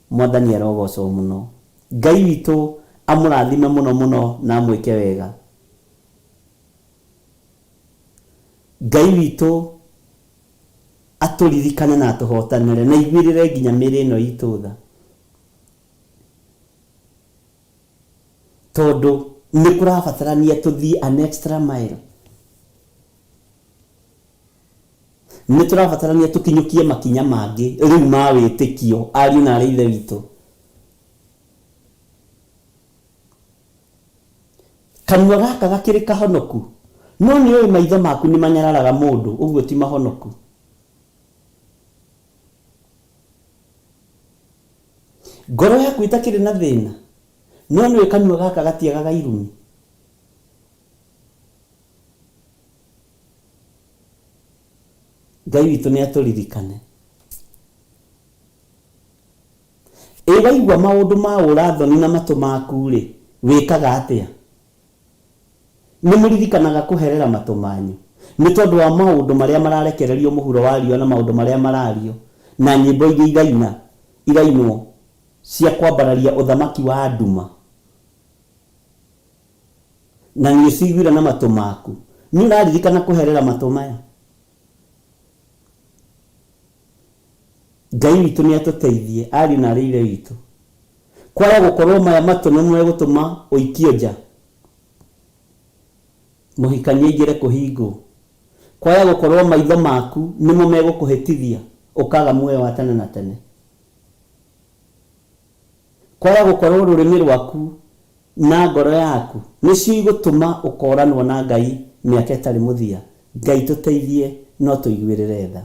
Mwathani arogocwo mũno. Ngai witũ amũrathime mũno mũno na amwĩke wega. Ngai witũ atũririkane na atũhotanĩre na aiguĩrĩre nginya mĩĩrĩ ĩno itũ tha. Tondũ nĩ kũrabatarania tũthiĩ an extra mile. Nĩ tũrabatarania tũkinyũkie makinya mangĩ rĩu ma wĩtĩkio, ariũ na aarĩ a Ithe witũ. Kanua gaka gakĩrĩ kahonoku? No nĩũĩ maitho maku nĩmanyararaga mũndũ, ũguo ti mahonoku. Ngoro yaku ĩtakĩrĩ na thĩna? No nĩũĩ kanua gaka gatiagaga irumi? Ngai witũ nĩatũririkane. Ĩ waigua maũndũ ma ũũra-thoni na matũ maku-rĩ, wĩkaga atĩa? Nĩmũririkanaga kũherera matũ manyu, nĩ tondũ wa maũndũ marĩa mararekererio mũhuro wa riũa na maũndũ marĩa maraario, na nyĩmbo iria iraina, irainwo cia kwambararia ũthamaki wa nduma? Na nĩũciiguire na matũ maku. Nĩũraririkana kũherera matũ maya? Ngai witũ nĩ atũteithie, ariũ na aarĩ a Ithe witũ. Kwaya gũkorwo maya matũ nĩmo megũtũma ũikio nja, mũhikania aingĩre kũhingwo. Kwaya gũkorwo maitho maku nĩmo megũkũhĩtithia ũkaga muoyo wa tene na tene. Kwaya gũkorwo rũrĩmĩ rwaku na ngoro yaku nĩcio igũtũma ũkoranwo na Ngai mĩaka ĩtarĩ mũthia. Ngai tũteithie no tũiguĩrĩre tha.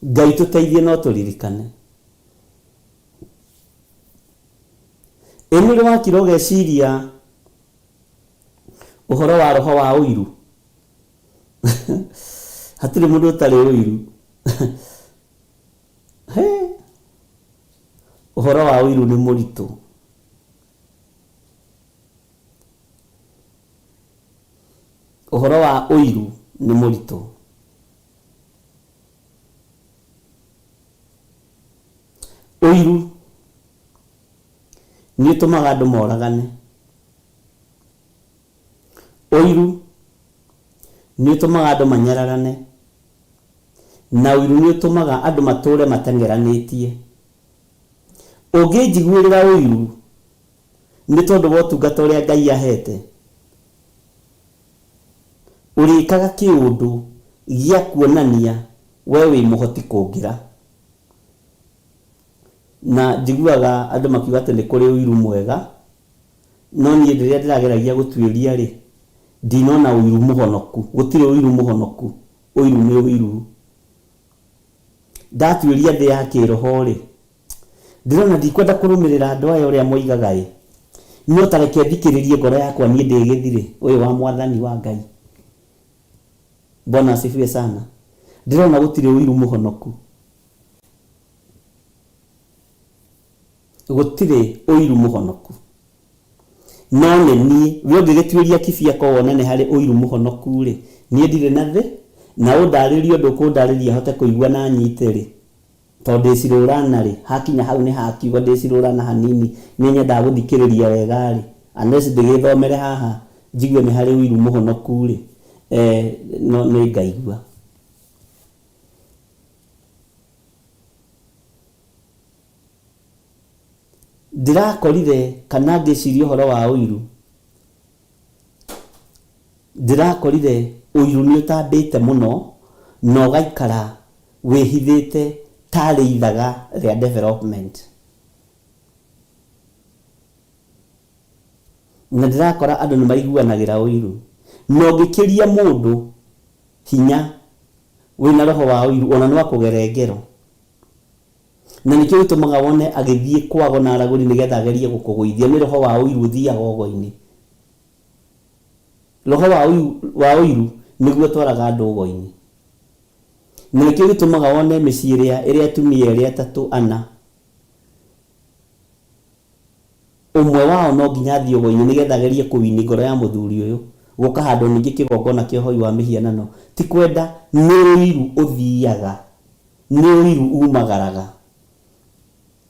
Ngai tũteithie no tũririkane. Ĩ nĩũrĩ wakira ũgeciria ũhoro wa roho wa ũiru? Hatirĩ mũndũ ũtarĩ ũiru. He! Ũhoro wa ũiru nĩ mũritũ. Ũhoro wa ũiru nĩ mũritũ. Ũiru nĩ ũtũmaga andũ moragane. Ũiru nĩ ũtũmaga andũ manyararane. Na ũiru nĩ ũtũmaga andũ matũũre mateng'eranĩtie. Ũngĩnjiguĩrĩra ũiru nĩ tondũ wa ũtungata ũrĩa Ngai ahete, ũrĩkaga kĩũndũ gĩa kuonania we wĩ mũhoti kũngĩra. Na njiguaga andũ makiuga atĩ nĩ kũrĩ ũiru mwega, no niĩ rĩrĩa ndĩrageragia gũtuĩria-rĩ, ndinona ũiru mũhonoku. Gũtirĩ ũiru mũhonoku, ũiru nĩ ũiru. Ndatuĩria thĩ ya kĩroho-rĩ, ndĩrona ndikwenda kũrũmĩrĩra andũ aya ũrĩa moigaga-ĩ, no ta reke thikĩrĩrie ngoro yakwa niĩ ndĩ gĩthirĩ ũyũ wa Mwathani wa Ngai. Bwana asifiwe sana. Ndĩrona gũtirĩ ũiru mũhonoku. Gũtirĩ ũiru mũhonoku. No nĩ niĩ, we ũngĩgĩtuĩria kibiako wone nĩ harĩ ũiru mũhonoku-rĩ, niĩ ndirĩ na thĩ, na ũndarĩrie ũndũ ũkũndarĩria hote kũigua na nyite-rĩ, tondũ ndĩ cirũrana-rĩ, hakinya hau nĩ ha kiugo ndĩ cirũrana hanini, nĩ nyendaga gũthikĩrĩria wega-rĩ, unless ndĩgĩthomere haha njigue nĩ harĩ ũiru mũhonoku-rĩ, no nĩ ngaigua. Ndĩrakorire kana ngĩciria ũhoro wa ũiru, ndĩrakorire ũiru nĩ ũtambĩte mũno na ũgaikara wĩhithĩte tarĩ ithaga rĩa development. Na ndĩrakora andũ nĩ maiguanagĩra ũiru. Na ũngĩkĩria mũndũ hinya wĩna roho wa ũiru ona no akũgere ngero. Na nĩkĩo gĩtũmaga wone agĩthiĩ kwago na aragũri nĩgetha agerie gũkũgũithia. Nĩ roho wa ũiru ũthiaga ũgo-inĩ. Roho wa ũiru, wa ũiru nĩguo ũtwaraga andũ ũgo-inĩ. Na nĩkĩo gĩtũmaga wone mĩciĩ ĩrĩa ĩrĩ atumia erĩ, atatũ, ana, ũmwe wao no nginya athiĩ ũgo-inĩ nĩgetha agerie kũwini ngoro ya mũthuri ũyũ. Gũkahandwo ningĩ kĩgongona kĩa ũhoi wa mĩhianano. Ti kwenda, nĩ ũiru ũthiaga. Nĩ ũiru umagaraga,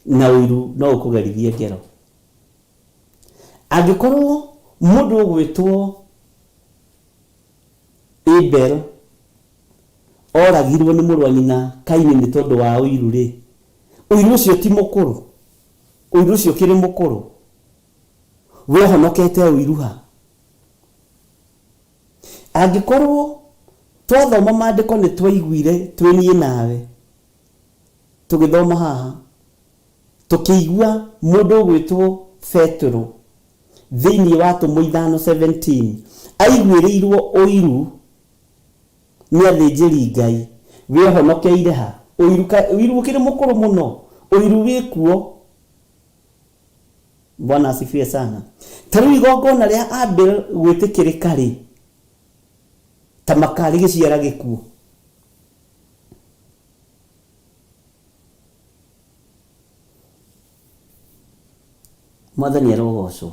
na ũiru no ũkũgerithie ngero. Angĩkorwo mũndũ ũgwĩtwo Abel oragirwo nĩ mũrũ wa nyina Kaini nĩ tondũ wa ũiru-rĩ, ũiru ũcio ti mũkũrũ? Ũiru ũcio ũkĩrĩ mũkũrũ? We ũhonokete ũiru ha? Angĩkorwo twathoma maandĩko nĩ twaiguire twĩ niĩ nawe tũgĩthoma haha, tũkĩigua mũndũ ũgwĩtwo Petero thĩinĩ wa Atũmwo 5:17 aiguĩrĩirwo ũiru nĩ athĩnjĩri Ngai, we ũhonokeire ha? Ũiru, ũiru ũkĩrĩ mũkũrũ mũno, ũiru wĩ kuo. Bwana asifiwe sana. Ta rĩu igongona rĩa Abel gwĩtĩkĩrĩka rĩ, ta makarĩ gĩciara gĩkuũ. Mwathani arogocwo.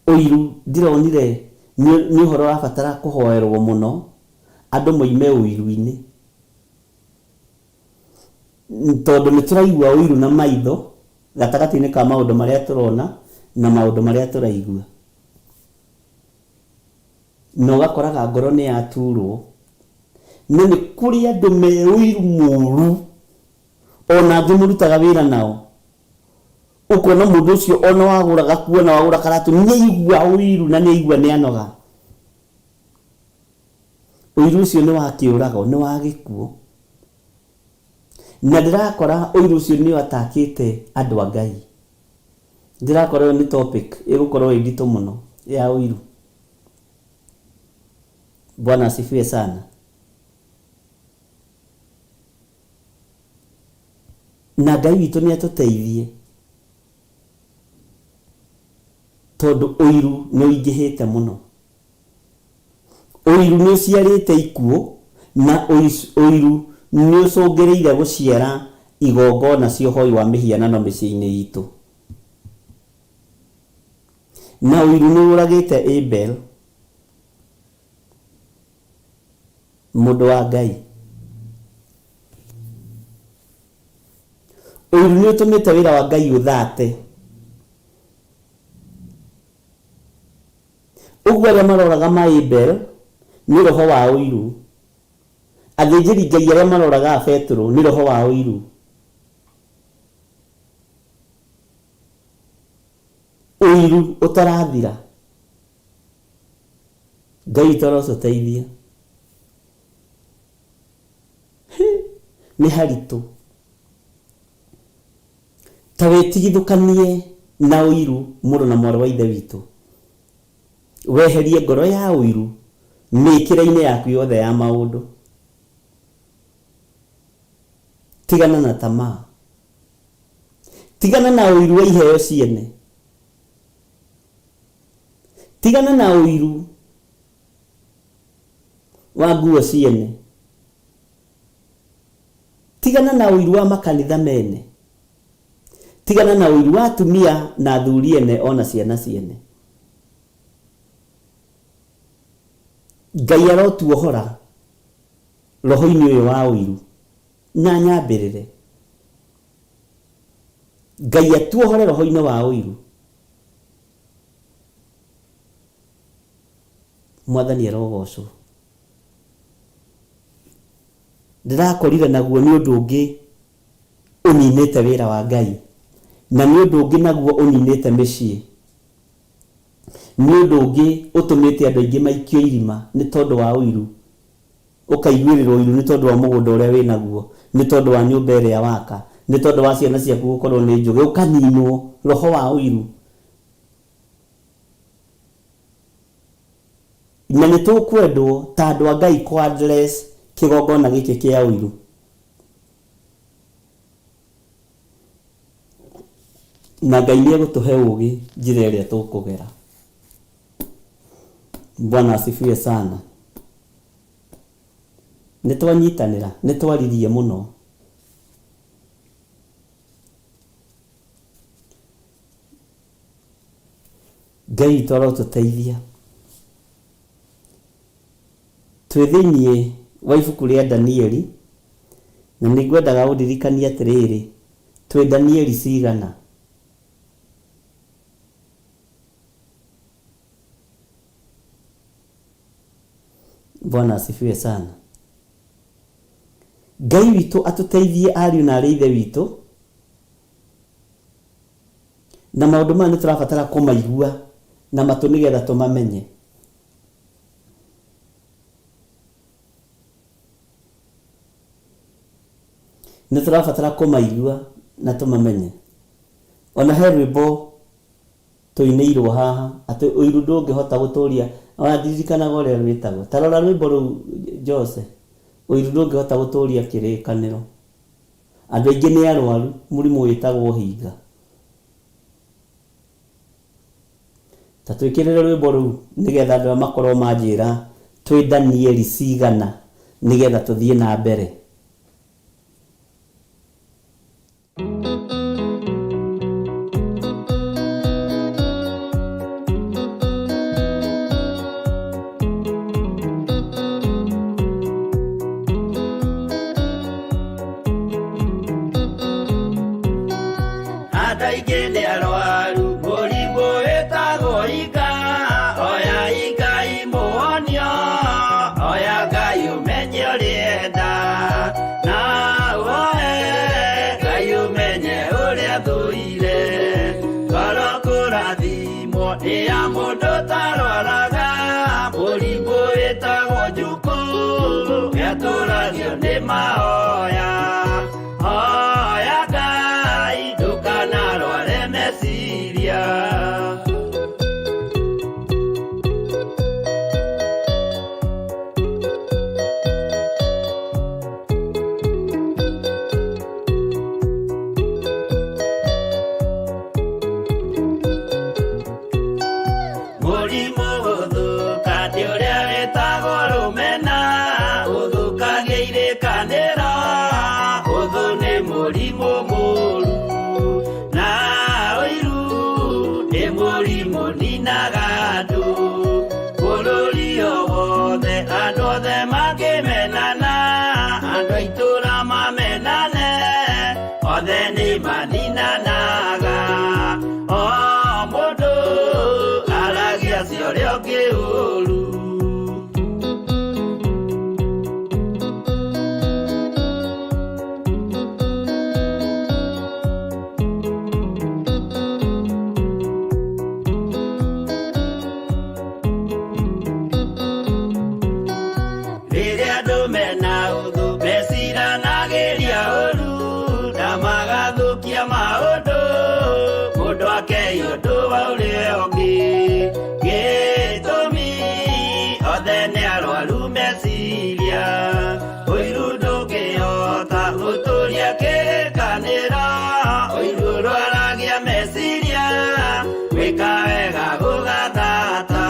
Ũiru ndironire nĩ ũhoro ũrabatara kũhoerwo mũno, andũ moime ũiru-inĩ. Tondũ nĩ tũraigua ũiru na maitho gatagatĩ-inĩ ka maũndũ marĩa tũrona na maũndũ marĩa tũraigua. Na ũgakoraga ngoro nĩ yaturwo. Na nĩ kũrĩ andũ me ũiru mũru, ona angĩ mũrutaga wĩra nao. Ũkona mũndũ ũcio ona wagũra gakuo na wagũra karatũ nĩ aigua ũiru na nĩ aigua nĩ anoga. Ũiru ũcio nĩ wa kĩũrago, nĩ wa gĩkuũ. Na ndĩrakora ũiru ũcio nĩ atakĩte andũ a Ngai. Ndĩrakora ĩyo nĩ topic ĩgũkorwo ĩ nditũ mũno ya ũiru. Bwana asifiwe sana. Na Ngai witũ nĩ atũteithie tondũ ũiru nĩ ũingĩhĩte mũno. Ũiru nĩ ũciarĩte ikuũ na ũiru nĩ ũcũngĩrĩire gũciara igongona cia ũhoi wa mĩhianano mĩciĩ-inĩ itũ. Na ũiru nĩ ũragĩte Abel, mũndũ wa Ngai. Ũiru nĩ ũtũmĩte wĩra wa Ngai ũthate. Ũguo arĩa maroraga ma Abel nĩ roho wa ũiru. Athĩnjĩri Ngai arĩa maroraga a Betũrũ nĩ roho wa ũiru. Ũiru ũtarathira. Ngai witũ arotũteithia. Nĩ haritũ. Ta wĩtigithũkanie na ũiru mũrũ na mwarĩ wa Ithe witũ. Weherie ngoro ya ũiru mĩkĩre-inĩ yaku yothe ya maũndũ. Tigana na tamaa. Tigana na ũiru wa iheo ciene. Tigana na ũiru wa nguo ciene. Tigana na ũiru wa makanitha mene. Tigana na ũiru wa atumia na athuri ene ona ciana ciene. Ngai arotuohora roho-inĩ ũyũ wa ũiru na nyambĩrĩre. Ngai atuohore roho-inĩ wa ũiru. Mwathani arogocwo. Ndĩrakorire naguo nĩ ũndũ ũngĩ ũninĩte wĩra wa Ngai, na nĩ ũndũ ũngĩ naguo ũninĩte mĩciĩ. Nĩ ũndũ ũngĩ ũtũmĩte andũ aingĩ maikio irima nĩ tondũ wa ũiru. Ũkaiguĩrĩrwo ũiru nĩ tondũ wa mũgũnda ũrĩa wĩ naguo, nĩ tondũ wa nyũmba ĩrĩa waka, nĩ tondũ wa ciana ciaku gũkorwo nĩ njũgĩ, ũkaninwo roho wa ũiru. Na nĩ tũkwendwo ta andũ a Ngai kũ address kĩgongona gĩkĩ kĩa ũiru. Na Ngai nĩ egũtũhe ũgĩ njĩra ĩrĩa tũkũgera. Bwana asifiwe sana. Nĩ twanyitanĩra, nĩ twaririe mũno. Ngai witũ arotũteithia. Twĩ thĩinĩ wa ibuku rĩa Danieli, na nĩ ngwendaga ũndirikanie atĩrĩrĩ, twĩ Danieli cigana? Bwana asifiwe sana. Ngai witũ atũteithie ariũ na arĩ ithe witũ, na maũndũ maya nĩ tũrabatara kũmaigua na matũ nĩgetha tũmamenye. Nĩ tũrabatara kũmaigua na tũmamenye. Ona he rwĩmbo tũinĩirwo haha atĩ ũiru ndũngĩhota gũtũria, ona ndirikanaga ũrĩa rwĩtagwo. Ta rora rwĩmbo rũu Jose, ũiru ndũngĩhota gũtũria kĩrĩkanĩro. Andũ aingĩ nĩ arwaru mũrimũ wĩtagwo ũhinga. Ta twĩkĩrĩre rwĩmbo rũu nĩgetha andũ aya makorwo manjĩra twĩ Danieli cigana nĩgetha tũthiĩ na mbere. Andũ aingĩ nĩ arwaru mũrimũ wĩtagwo inga, oya Ngai mũhonio, oya Ngai ũmenye ũrĩa enda, na ũhoe Ngai ũmenye ũrĩa thũire. Ngoro kũrathimwo nĩ ya mũndũ ũtarwaraga, mũrimũ wĩtagwo njukũ, gĩatũragio nĩ mahoya. maninanaga. O mũndũ aragia cia ũrĩa ũngĩ ũru. Rĩrĩa andũ mena ũthũ meciranagĩria ũru na magathũkia maũndũ, mũndũ akei ũndũ wa ũrĩa ũngĩ. Gĩtũmi othe nĩ arwaru meciria, ũiru ndũngĩhota gũtũria kĩrĩkanĩro, ũiru ũrwaragia meciria, gwĩka wega gũgathata.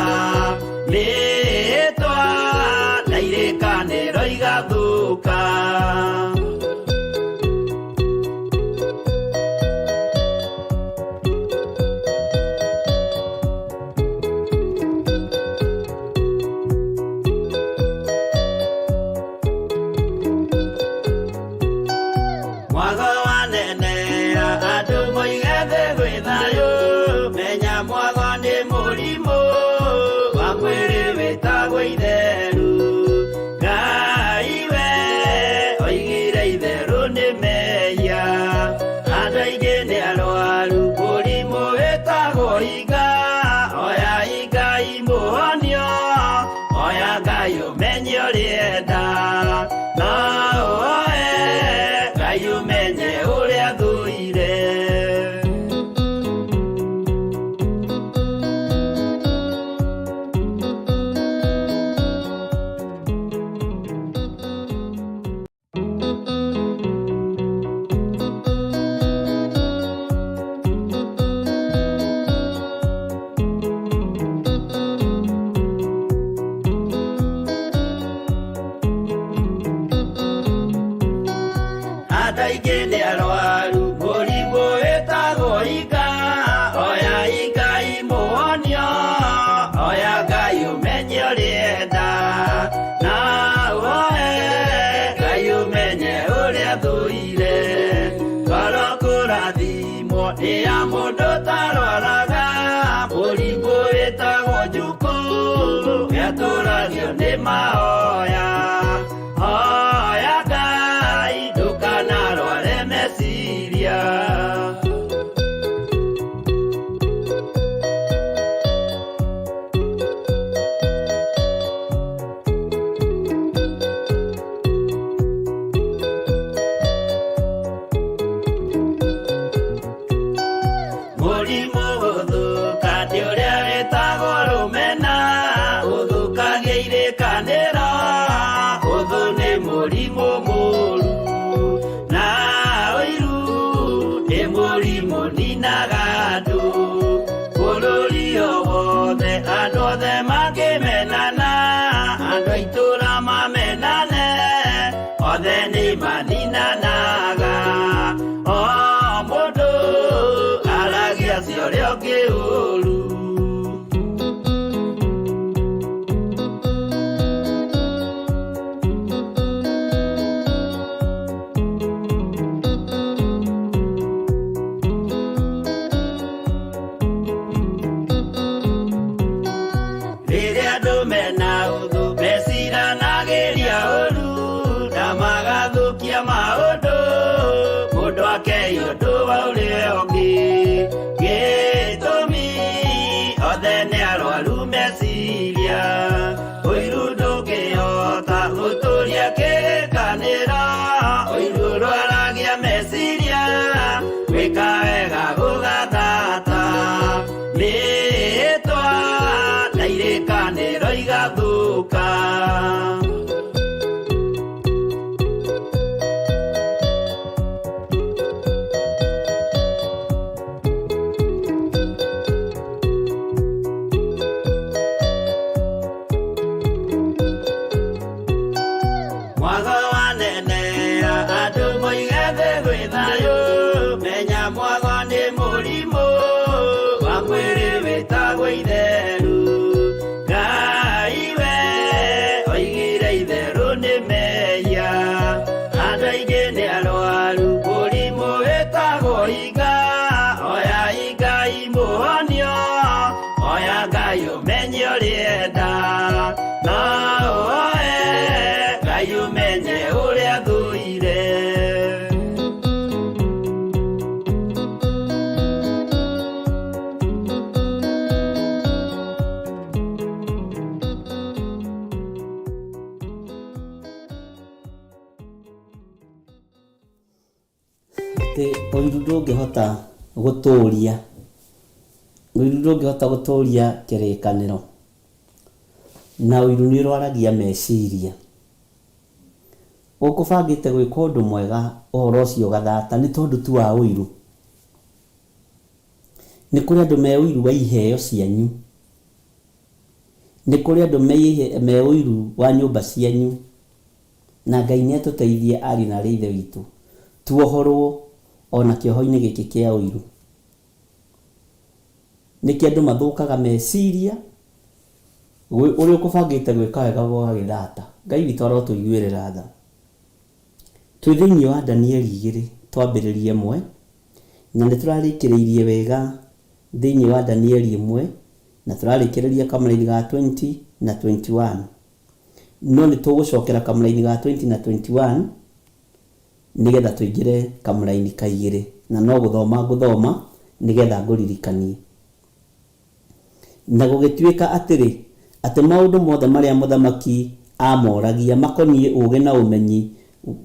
Mĩĩtwa na irĩkanĩro igathũka. Mwago wanenea andũ moige thĩ gwĩ thayũ, menya mwago nĩ mũrimũ wa mwĩrĩ wĩtagwo itheru. Ngai we oigire itherũ nĩ mehia, andũ aingĩ nĩ arwaru mũrimũ wĩtagwo iga. Oya Ngai mũhonio, oya Ngai ũmenye ũrĩa enda, no ũoe Ngai ũmenye ũrĩa thũire. Andũ aingĩ nĩ arwaru mũrimũ wĩtagwo iga. Oya Ngai mũhonio, oya Ngai ũmenye ũrĩa enda, na ũoe Ngai ũmenye ũrĩa thũire. Ngoro kũrathimwo nĩ ya mũndũ ũtarwaraga mũrimũ wĩtagwo njukũ, gĩatũragio nĩ mahoya. Hoya Ngai ndũkanarware meciria. Mũrimũ gũthũka nĩ ũrĩa wĩtagwo rũmena, ũthũkagia irĩkanĩro, ũthũ nĩ mũrimũ mũru. Na ũiru nĩ mũrimũ ninaga andũ, bũrũri o wothe andũ othe mangĩmenana, andũ a itũũra mamenane, othe nĩ maninanaga. O mũndũ aragia cia ũrĩa ũngĩ ũru. Rĩrĩa andũ mena ũthũ meciranagĩria ũru na magathũkia maũndũ, mũndũ akei ũndũ wa ũrĩa ũngĩ. Gĩtũmi othe nĩ arwaru meciria, ũiru ndũngĩhota gũtũria kĩrĩkanĩro, ũiru ũrwaragia meciria, gwĩka wega gũgathata. Mĩĩtwa na irĩkanĩro igathũka. ndũngĩhota gũtũria, ũiru ndũngĩhota gũtũria kĩrĩkanĩro, na ũiru nĩ ũrwaragia meciria. Ũkũbangĩte gwĩka ũndũ mwega ũhoro ũcio ũgathata nĩ tondũ tu wa ũiru. Nĩ kũrĩ andũ me ũiru wa iheo cianyu. Nĩ kũrĩ andũ me ũiru wa nyũmba cianyu. Na Ngai nĩ atũteithie ariũ na aarĩ a Ithe witũ tuohorwo ona kĩoho-inĩ gĩkĩ kĩa ũiru. Nĩkĩ andũ mathũkaga meciria, ũrĩa ũkũbangĩte gwĩka wega gũgagĩthata. Ngai witũ arotũiguĩrĩra tha. Twĩ thĩinĩ wa Danieli igĩrĩ twambĩrĩrie ĩmwe, na nĩ tũrarĩkĩrĩirie wega thĩinĩ wa Danieli ĩmwe, na tũrarĩkĩrĩria kamũraini ga 20 na 21. No nĩ tũgũcokera kamũraini ga 20 na 21 nĩgetha tũingĩre kamũraini ka igĩrĩ, na no gũthoma ngũthoma nĩgetha ngũririkanie. Na gũgĩtuĩka atĩrĩ, atĩ maũndũ mothe marĩa mũthamaki aamoragia makoniĩ ũũgĩ na ũmenyi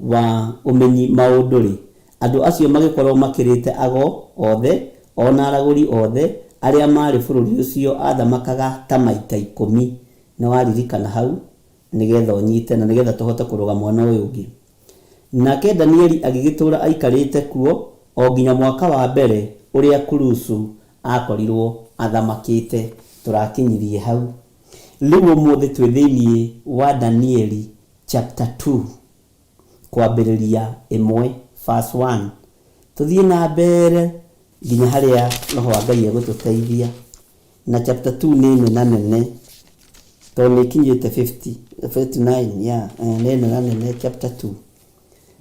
wa ũmenyi maũndũ-rĩ, andũ acio magĩkorũo makĩrĩte ago othe, o na aragũri othe arĩa maarĩ bũrũri ũcio aathamakaga ta maita ikũmi. Nĩwaririkana hau, nĩ getha ũnyite, na nĩ getha tũhote kũrũga mwana ũyũ ũngĩ. Nake Danieli agĩgĩtũũra aikarĩte kuo o nginya mwaka wa mbere ũrĩa Kurusu aakorirũo athamakĩte. Tũrakinyirie hau. Rĩu ũmũthĩ twĩ thĩinĩ wa Danieli chapter 2 kwambĩrĩria ĩmwe, verse 1. Tũthiĩ na mbere nginya harĩa Roho wa Ngai egũtũteithia. Na chapter 2 nĩ nenanene tondũ nĩ ĩkinyĩte 50, 59, yeah, nĩ nenanene chapter 2.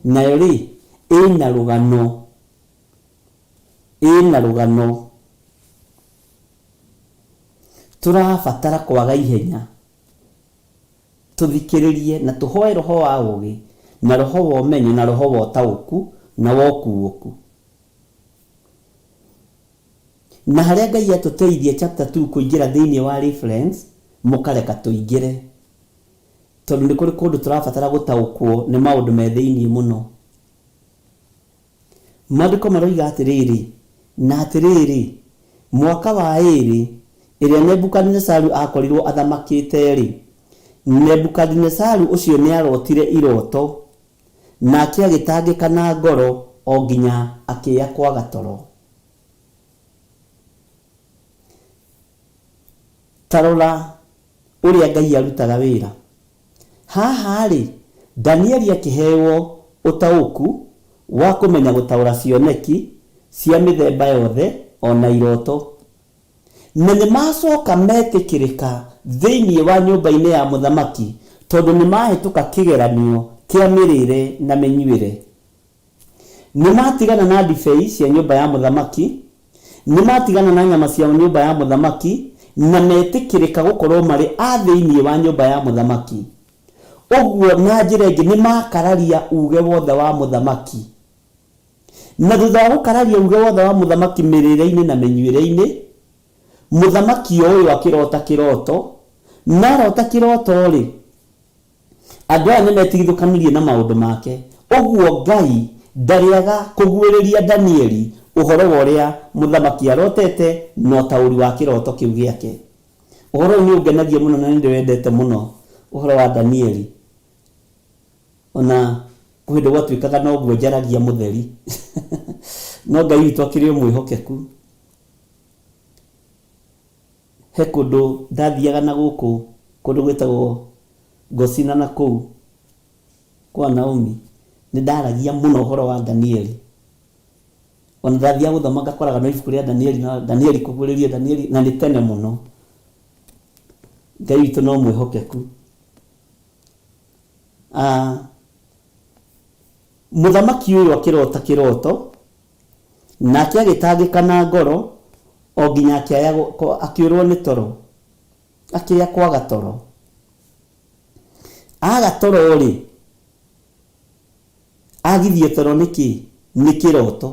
Nayo rĩ, ĩna rũgano, ĩna rũgano tũrabatara kwaga ihenya tũthikĩrĩrie na tũhoe roho wa ũũgĩ na roho wa ũmenyo na roho wa ũtaũku na wa ũkuũku. Na harĩa Ngai atũteithia chapter 2 kũingĩra thĩinĩ wa reference, mũkareka tũingĩre. Tondũ nĩ kũrĩ kũndũ tũrabatara gũtaũkwo nĩ maũndũ me thĩinĩ mũno. Maandĩko maroiga atĩrĩrĩ, Na atĩrĩrĩ, mwaka wa ĩĩrĩ ĩrĩa Nebukadinezaru aakorirũo athamakĩte-rĩ, Nebukadinezaru ũcio nĩarootire iroto, nake agĩtangĩka na ngoro o nginya akĩya kwaga toro. Ta rora ũrĩa Ngai arutaga wĩra. Haha-rĩ, Danieli akĩheo ũtaũku wa kũmenya gũtaũra cioneki cia mĩthemba yothe o na iroto. Na nĩ macoka metĩkĩrĩka thĩinĩ wa nyũmba-inĩ ya mũthamaki tondũ nĩ mahĩtũka kĩgeranio kĩa mĩrĩre na mĩnyuĩre. Nĩmatigana na ndibei cia nyũmba ya mũthamaki, nĩmatigana na nyama cia nyũmba ya mũthamaki, na metĩkĩrĩka gũkorwo marĩ a thĩinĩ wa nyũmba ya mũthamaki. Ũguo na njĩra ĩngĩ nĩmakararia uuge wothe wa mũthamaki. Na thutha wa gũkararia uuge wothe wa mũthamaki mĩrĩre-inĩ na mĩnyuĩre-inĩ, mũthamaki o ũyũ akĩrota kĩroto, na arota kĩroto-rĩ, Andũ aya nĩmetigithũkanirie na maũndũ make, ũguo Ngai ndarĩaga kũguũrĩria Danieli ũhoro wa ũrĩa mũthamaki arotete na ũtaũri wa kĩroto kĩu gĩake. Ũhoro ũyũ nĩũngenagia mũno na nĩndĩwendete mũno, ũhoro wa Danieli. O na kwĩ hĩndĩ gwatuĩkaga noguo njaragia mũtheri, no Ngai witũ akĩrĩ o mwĩhokeku. He kũndũ ndathiaga na gũkũ, kũndũ gwĩtagwo Gosina na kũu kwa Naomi, nĩ ndaragia mũno ũhoro wa Danieli. Ona ndathiaga gũthoma ngakoraga no ibuku rĩa Danieli na Danieli kũguũrĩrio Danieli, na nĩ tene mũno. Ngai witũ no mwĩhokeku. Ah, mũthamaki ũyũ akĩrota kĩroto, Nake agĩtangĩka na ngoro o nginya akĩaya akĩũrwo nĩ toro, akĩya kwaga toro. Aga toro-rĩ, agithio toro nĩ kĩ? Nĩ kĩroto.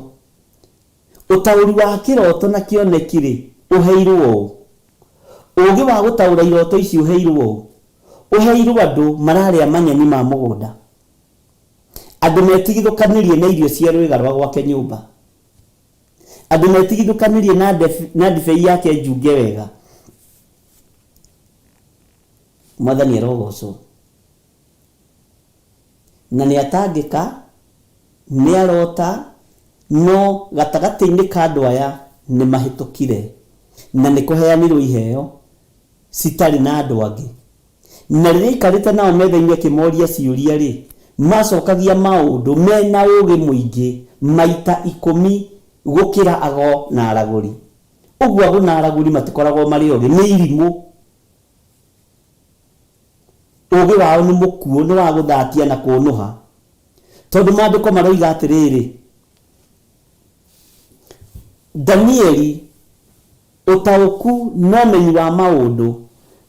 Ũtaũri wa kĩroto na kĩoneki-rĩ, ũheirwo ũ? Ũũgĩ wa gũtaũra iroto ici ũheirwo ũ? Ũheirwo andũ mararĩa manyeni ma mũgũnda. Andũ metigithũkanirie na irio cia rwĩga rwa gwake nyũmba. Andũ metigithũkanirie na ndibei yake njunge wega. Mwathani arogocwo. Na nĩ atangĩka, nĩ arota, no gatagatĩ-inĩ ka andũ aya nĩ mahĩtũkire na nĩ kũheanirwo iheo citarĩ na andũ angĩ. Na rĩrĩa aikarĩte nao metha-inĩ akĩmoria ciũria-rĩ, macokagia maũndũ mena ũũgĩ mũingĩ maita ikũmi gũkĩra ago na aragũri. Ũguo ago na aragũri matikoragwo marĩ ogĩ, nĩ irimũ. Ũũgĩ wao nĩ mũkuũ, nĩ wa gũthatia na kũũnũha. Tondũ maandĩko maroiga atĩrĩrĩ, Danieli Ũtaũku na ũmenyi wa maũndũ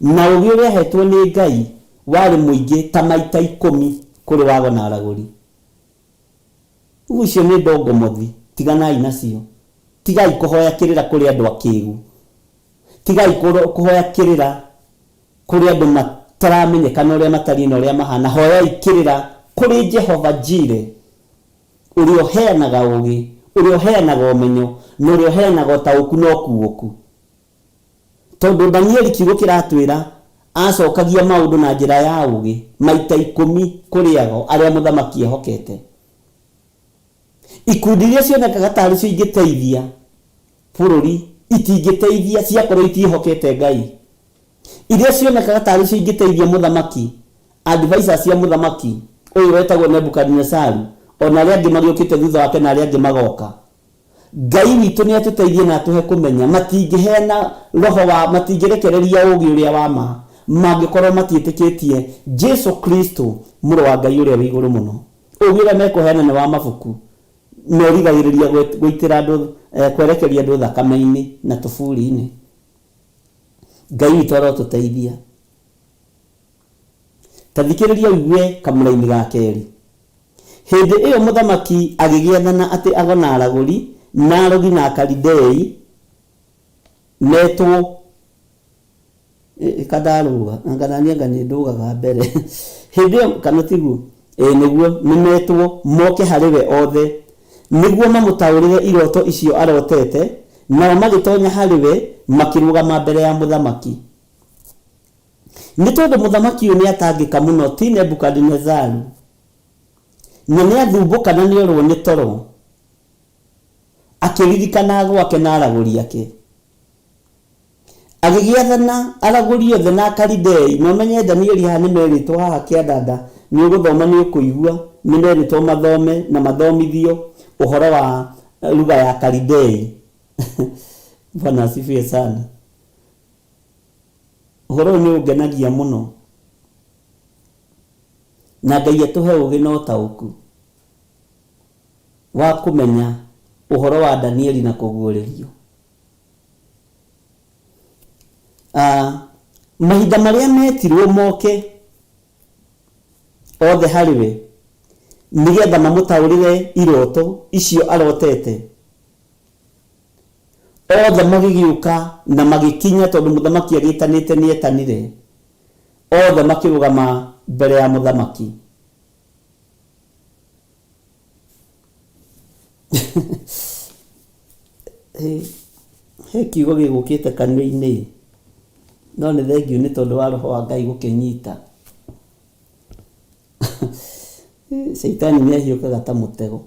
na ũũgĩ ũrĩa aheetwo nĩ Ngai warĩ mũingĩ ta maita ikũmi kũrĩ wa ago na aragũri. Ũguo icio nĩ ndongomothi, tiganai nacio. Tigai kũhoya kĩrĩra kũrĩ andũ akĩgu. Tigai kũhoya kĩrĩra kũrĩ andũ mataramenyeka na ũrĩa matariĩ na ũrĩa mahana. Hoyai kĩrĩra kũrĩ Jehova Jire. Ũrĩa ũheanaga ũũgĩ, ũrĩa ũheanaga ũmenyo, na ũrĩa ũheanaga ũtaũku na ũkuũku. Tondũ Danieli kiugo kĩratwĩra acokagia maũndũ na njĩra ya ũũgĩ maita ikũmi kũrĩ ago arĩa mũthamaki ehokete. Ikundi iria cionekaga tarĩ cio ingĩteithia bũrũri itingĩteithia ciakorwo itiĩhokete Ngai. Iria cionekaga tarĩ cio ingĩteithia mũthamaki, advisors cia mũthamaki ũyũ wetagwo Nebukadinesaru, o na arĩa angĩ magĩũkĩte thutha wake na arĩa angĩ magoka. Ngai witũ nĩ atũteithie na atũhe kũmenya, matingĩheana roho wa, matingĩrekereria ũũgĩ ũrĩa wa ma, mangĩkorwo matiĩtĩkĩtie Jesu Kristo, Mũrũ wa Ngai ũrĩa wĩ igũrũ mũno. Ũũgĩ ũrĩa mekũheana nĩ wa mabuku, na ũrigagĩrĩria gũitĩra andũ, kwerekeria andũ thakame-inĩ na tũburi-inĩ. Ngai witũ arotũteithia. Ta thikĩrĩria ũigue kamũraini ga kerĩ. Hĩndĩ ĩyo mũthamaki agĩgĩathana atĩ ago na aragũri, na arogi na Akalidei metwo. Ĩ ka ndarũga, anga naniĩ anga nĩ ndũgaga mbere. Hĩndĩ ĩyo, kana tiguo? Ĩĩ nĩguo, nĩmetwo moke harĩ we othe, nĩguo mamũtaũrĩre iroto icio arotete, nao magĩtonya harĩ we, makĩrũgama mbere ya mũthamaki. Nĩ tondũ mũthamaki ũyũ nĩatangĩka mũno, ti Nebukadinezaru, na nĩathumbũka na nĩorũo nĩ toro, akĩririkana gwake na aragũri ake. Agĩgĩathana aragũri othe na Akalidei, na ũmenye Danieli haha nĩmerĩtwo haha kĩandanda, nĩũgũthoma nĩũkũigua, nĩmerĩtwo mathome na mathomithio ũhoro wa lugha ya Kalidei. Bwana asifiwe sana. Ũhoro ũyũ nĩũngenagia mũno, na Ngai atũhe ũgĩ na ũtaũku wa kũmenya ũhoro wa Danieli na kũguũrĩrio. Ah, mahinda marĩa metirwo moke othe harĩ we nĩgetha mamũtaũrĩre iroto icio arotete othe magĩgĩũka na magĩkinya tondũ mũthamaki agĩtanĩte nĩetanire othe makĩrũgama mbere ya mũthamaki He kiugo gĩgũkĩte kanua-inĩ, no nĩ thengiũ nĩ tondũ wa Roho wa Ngai gũkĩnyita. Caitani nĩ ahiũkaga ta mũtego.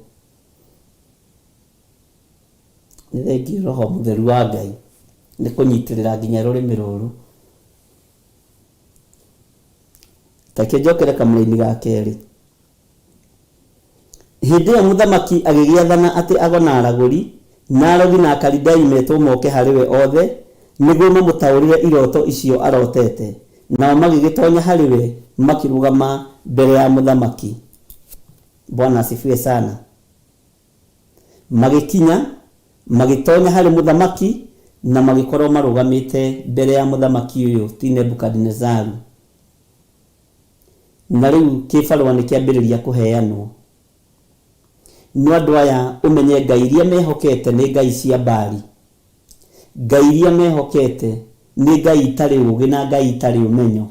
Nĩ thengiũ Roho Mũtheru wa Ngai nĩ kũnyitĩrĩra nginya rũrĩmĩ rũrũ. Ta reke njokere kamũraini ga kerĩ. Hĩndĩ ĩyo mũthamaki agĩgĩathana atĩ ago na aragũri, na arogi na Akalidei metwo moke harĩ we othe, nĩguo mamũtaũrĩre iroto icio arotete. Nao magĩgĩtonya harĩ we, makĩrũgama mbere ya mũthamaki. Bwana asifiwe sana. Magĩkinya, magĩtonya harĩ mũthamaki, na magĩkorũo marũgamĩte mbere ya mũthamaki ũyũ ti Nebukadinezaru. Na rĩu kĩbarũa nĩ kĩambĩrĩria kũheanwo. No andũ aya ũmenye ngai iria mehokete nĩ ngai cia Baali. Ngai iria mehokete nĩ ngai itarĩ ũũgĩ na ngai itarĩ ũmenyo.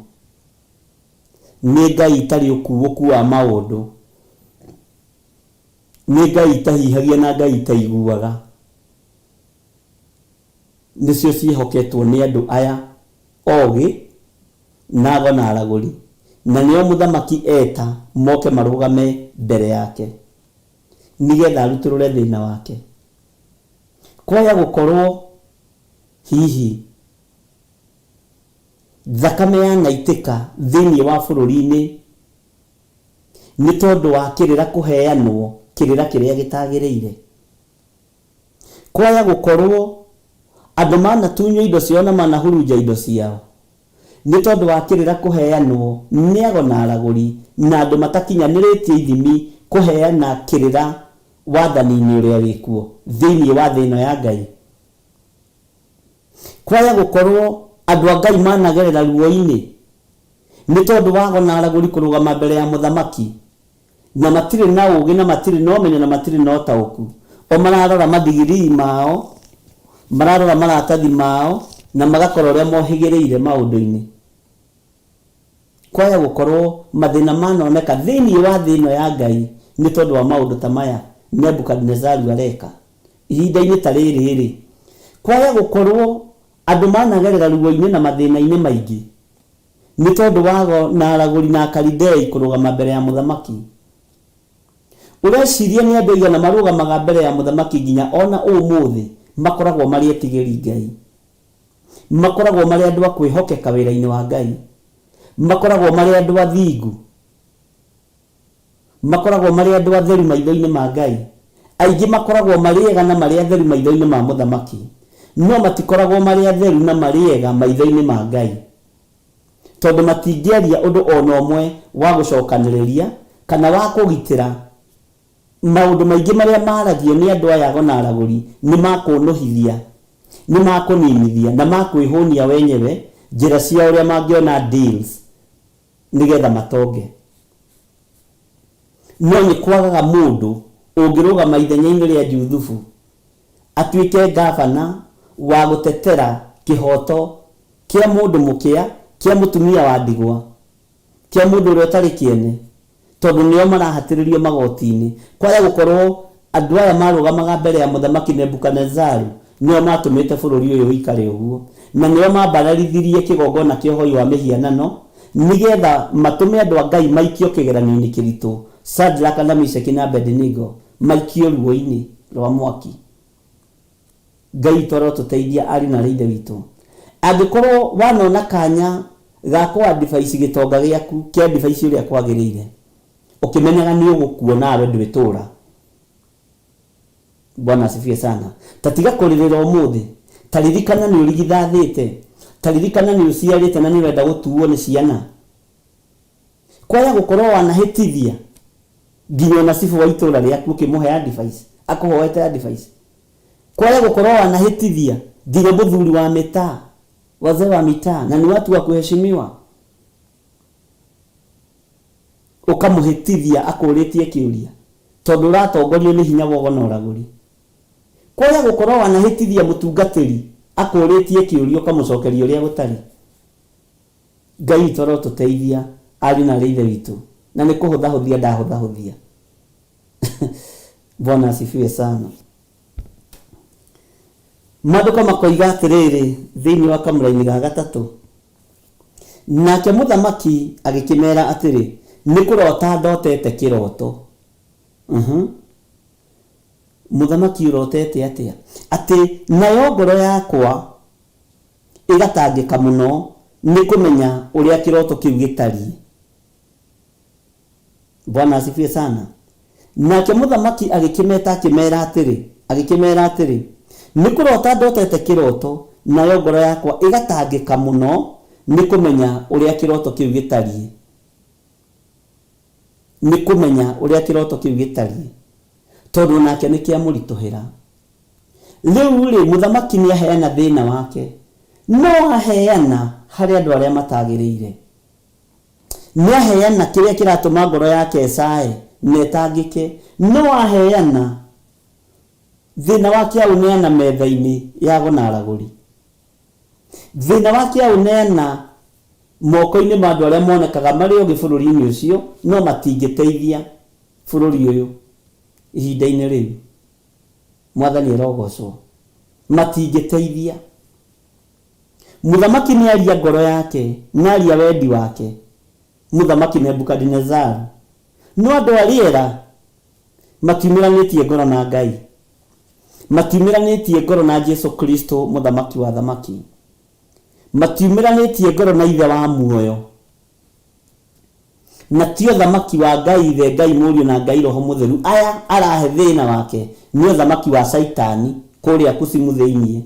Nĩ ngai itarĩ ũkuũku wa maũndũ. Nĩ ngai itahihagia na ngai itaiguaga. Nĩcio ciĩhoketwo nĩ andũ aya ogĩ na ago na aragũri, na nĩo mũthamaki eta moke marũgame mbere yake, nĩgetha arutũrũre thĩna wake. Kwaya gũkorwo hihi thakame yanaitĩka thĩinĩ wa bũrũri-inĩ nĩ tondũ wa kĩrĩra kũheanwo kĩrĩra kĩrĩa gĩtagĩrĩire. Kwaya gũkorwo andũ manatunywo indo ciao na manahurunja indo ciao nĩ tondũ wa kĩrĩra kũheanwo nĩ ago na aragũri na andũ matakinyanĩrĩtie ithimi kũheana kĩrĩra wathani-inĩ ũrĩa wĩkuo thĩinĩ wa thĩ ĩno ya Ngai. Kwaya gũkorwo andũ a Ngai managerera ruo-inĩ nĩ tondũ wa ago na aragũri kũrũgama mbere ya mũthamaki Na matirĩ na ũũgĩ, na matirĩ na ũmenyo, na matirĩ na ũtaũku. O mararora madigirii mao, mararora maratathi mao, na magakora ũrĩa mohĩgĩrĩire maũndũ-inĩ. Kwaya gũkorwo mathĩna manoneka thĩinĩ wa thĩ ĩno ya Ngai nĩ tondũ wa maũndũ ta maya Nebukadinezaru areka ihinda-inĩ ta rĩrĩ-rĩ, kwaya gũkorwo andũ managerera ruo-inĩ na mathĩna-inĩ maingĩ Nĩ tondũ wa ago na aragũri na Akalidei kũrũgama mbere ya mũthamaki. Ũreciria nĩ andũ aigana marũgamaga mbere ya mũthamaki nginya o na ũmũthĩ makoragwo marĩ etigĩri Ngai? Makoragwo marĩ andũ a kwĩhokeka wĩra-inĩ wa Ngai? Makoragwo marĩ andũ athingu? Makoragwo marĩ andũ atheru maitho-inĩ ma Ngai? Aingĩ makoragwo marĩ ega na marĩ atheru maitho-inĩ ma mũthamaki, no matikoragwo marĩ atheru na marĩ ega maitho-inĩ ma Ngai, tondũ matingĩaria ũndũ o na ũmwe wa gũcokanĩrĩria kana wa kũgitĩra. Maũndũ maingĩ marĩa maragio nĩ andũ aya ago na aragũri nĩ ma kũũnũhithia, nĩ ma kũninithia, na ma kwĩhũnia wenyewe njĩra cia ũrĩa mangĩona deals nĩgetha matonge. No nĩ kwagaga mũndũ ũngĩrũgama ithenya-inĩ rĩa Juthubu atuĩke ngavana wa gũtetera kĩhooto kĩa mũndũ mũkĩa, kĩa mũtumia wa ndigwa, kĩa mũndũ ũrĩa ũtarĩ kĩene, tondũ nĩo marahatĩrĩrio magooti-inĩ. Kwaya gũkorwo andũ aya maarũgamaga mbere ya Mũthamaki Nebukadinezaru nĩo maatũmĩte bũrũri ũyũ ũikare ũguo, na nĩo maambararithirie kĩgongona kĩa ũhoi wa mĩhianano, nĩgeetha matũme andũ a Ngai maikio kĩgeranio-inĩ kĩritũ, Shadraka, na Meshaki, na Abedinego maikio ruo-inĩ rwa mwaki. Ngai witũ arotũteithia ariũ na aarĩ a Ithe witũ. Angĩkorwo wanona kanya ga kũ advice gĩtonga gĩaku, kĩ advice ũrĩa kwagĩrĩire, ũkĩmenyaga nĩ ũgũkua nawe ndwĩtũra. Bwana asifiwe sana. Ta tiga kũrĩrĩra ũmũthĩ. Ta ririkana nĩ ũrigithathĩte. Ta ririkana nĩ ũciarĩte na nĩ ũrenda gũtuo nĩ ciana. Kwaya gũkorwo wanahĩtithia nginya ona cibũ wa itũra rĩaku ũkĩmũhe advice, akũhoete advice. Kwaya gũkorwo wanahĩtithia nginya mũthuri wa mĩtaa, wazee wa mitaa, na ni watu wa kuheshimiwa. Ũkamũhĩtithia akũrĩtie kĩũria tondũ ũratongorio nĩ hinya wa ũgo na ũragũri. Kwaya gũkorwo wanahĩtithia mũtungatĩri akũrĩtie kĩũria ũkamũcokeria ũrĩa gũtarĩ. Ngai witũ arotũteithia ariũ na arĩ a ithe witũ na nĩ kũhũthahũthia ndahũthahũthia. Bwana asifiwe sana. Maandĩko makoiga atĩrĩrĩ thĩinĩ wa kamũraini ga gatatũ, nake mũthamaki agĩkĩmera atĩrĩ, nĩ kũrota ndotete kĩroto. Mũthamaki ũrotete atĩa? Atĩ nayo ngoro yakwa ĩgatangĩka mũno nĩ kũmenya ũrĩa kĩroto kĩu gĩtariĩ. Bwana asifiwe sana. Nake mũthamaki agĩkĩmeta akĩmera atĩrĩ, agĩkĩmera atĩrĩ, nĩ kũrota ndotete kĩroto, nayo ngoro yakwa ĩgatangĩka mũno nĩ kũmenya ũrĩa kĩroto kĩu gĩtariĩ. Nĩ kũmenya ũrĩa kĩroto kĩu gĩtariĩ, tondũ onake nĩ kĩamũritũhĩra. Rĩu-rĩ, mũthamaki nĩaheana thĩna wake, no aheana harĩ andũ arĩa matagĩrĩire. Nĩaheana kĩrĩa kĩratũma ngoro yake ĩcae na ĩtangĩke, no aheana thĩna wake aũneana metha-inĩ ya ago na aragũri. Thĩna wake aũneana moko-inĩ ma andũ arĩa monekaga marĩ ogĩ bũrũri-inĩ ũcio, no matingĩteithia bũrũri ũyũ ihinda-inĩ rĩu. Mwathani arogocwo. Matingĩteithia. Mũthamaki nĩ aria ngoro yake, na aria wendi wake, Mũthamaki Nebukadinezaru. No andũ a rĩera matiumĩranĩtie ngoro na Ngai. Matiumĩranĩtie ngoro na Jesu Kristo Mũthamaki wa athamaki. Matiumĩranĩtie ngoro na Ithe wa muoyo. Na ti ũthamaki wa Ngai Ithe, Ngai Mũriũ na Ngai Roho Mũtheru aya arahe thĩna wake, nĩ ũthamaki wa Caitani kũrĩa kucimu thĩinĩ.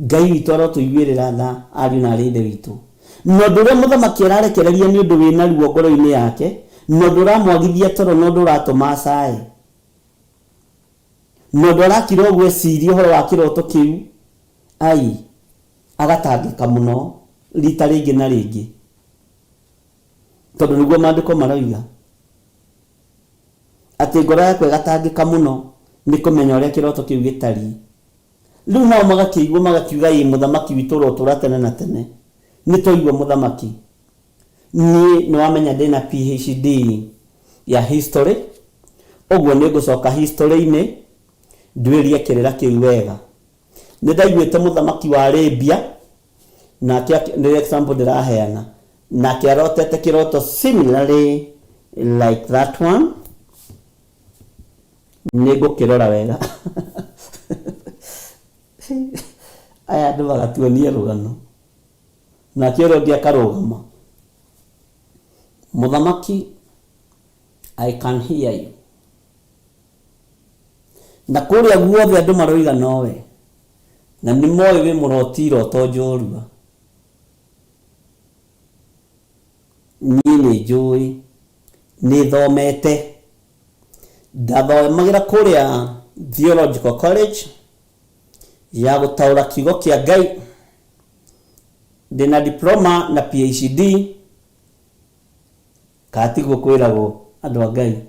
Ngai witũ arotũiguĩrĩra tha ariũ na arĩ a ithe witũ. Na ũndũ ũrĩa mũthamaki ararekereria nĩ ũndũ wĩna ruo ngoro-inĩ yake, na ũndũ ũramwagithia toro na ũndũ ũratũma acae. Na ũndũ arakira ũguo eciria ũhoro wa kĩroto kĩu, ai, agatangĩka mũno rita rĩngĩ na rĩngĩ. Tondũ nĩguo maandĩko maroiga. Atĩ ngoro yakwa ĩgatangĩka mũno nĩ kũmenya ũrĩa kĩroto kĩu gĩtariĩ. Rĩu nao magakĩigua magakiuga, Ĩĩ, mũthamaki witũ ũrotũũra tene na tene. Nĩtwaigua mũthamaki. Niĩ nĩwamenya ndĩna PhD ya history, ũguo nĩngũcoka history-inĩ nduĩrie kĩrĩra kĩu wega. Nĩndaiguĩte mũthamaki wa Arabia, nake nĩ example ndĩraheana, nake arotete kĩroto similarly like that one. Nĩ ngũkĩrora wega. Aya andũ magatuonia rũgano. Nake ũrĩa ũngĩ akarũgama. Mũthamaki, I can hear you. Na kũrĩa guothe andũ maroiga nowe. Na nĩ moĩ wĩ mũroti iroto njorua. Niĩ nĩ njũĩ, nĩ thomete. Ndathomagĩra kũrĩa Theological College ya gũtaũra kiugo kĩa Ngai. Ndĩna diploma na PhD. Kana tiguo kwĩragwo andũ a Ngai?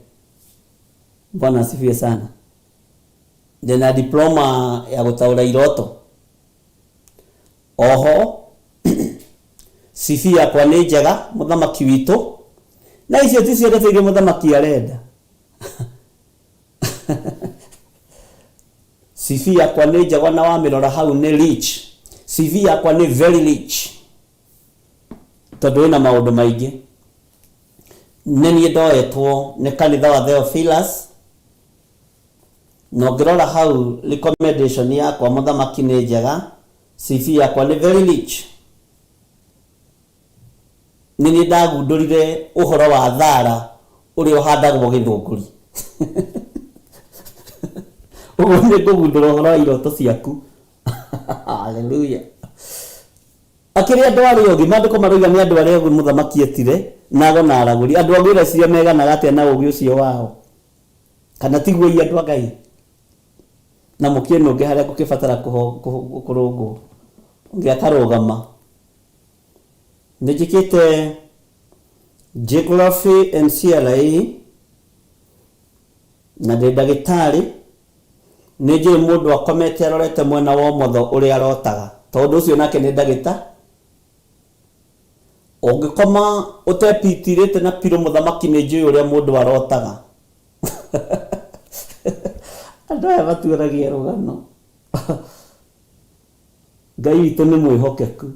Bwana asifiwe sana. Ndĩna diploma ya gũtaũra iroto. Oho CV yakwa nĩ njega mũthamaki witũ. Na icio ticio ndeto iria mũthamaki arenda. CV yakwa nĩ njega na wamĩrora hau nĩ rich. CV yakwa nĩ very rich. Tondũ ĩna maũndũ maingĩ. Nĩ niĩ ndoetwo nĩ kanitha wa Theophilus Na ũngĩrora hau recommendation yakwa mũthamaki nĩ njega, CV yakwa nĩ very rich. Nĩ niĩ ndagundũrire ũhoro wa thara ũrĩa ũhandagwo gĩthũngũri. Ũguo nĩ ngũgundũra ũhoro wa iroto ciaku. Hallelujah. Akĩrĩ andũ arĩa ogĩ, maandĩko maroiga nĩ andũ arĩa ogĩ mũthamaki etire, na ago na aragũri. Andũ ogĩ ũreciria meganaga atĩa na ũgĩ ũcio wao? Kana tiguo ii andũ a Ngai? Na mũkĩnũnge harĩa ngũkĩbatara kũrũngwo. Ũngĩ akarũgama. Nĩ njĩkĩte Geography and CRE na ndĩ ndagĩtarĩ. Nĩ njũĩ mũndũ akomete arorete mwena wa ũmotho ũrĩa arotaga. Tondũ ũcio nake nĩ ndagĩta. Ũngĩkoma ũtepitirĩte na pillow mũthamaki nĩ njũĩ ũrĩa mũndũ arotaga. Andũ aya matuonagia rũgano. Ngai witũ nĩ mwĩhokeku.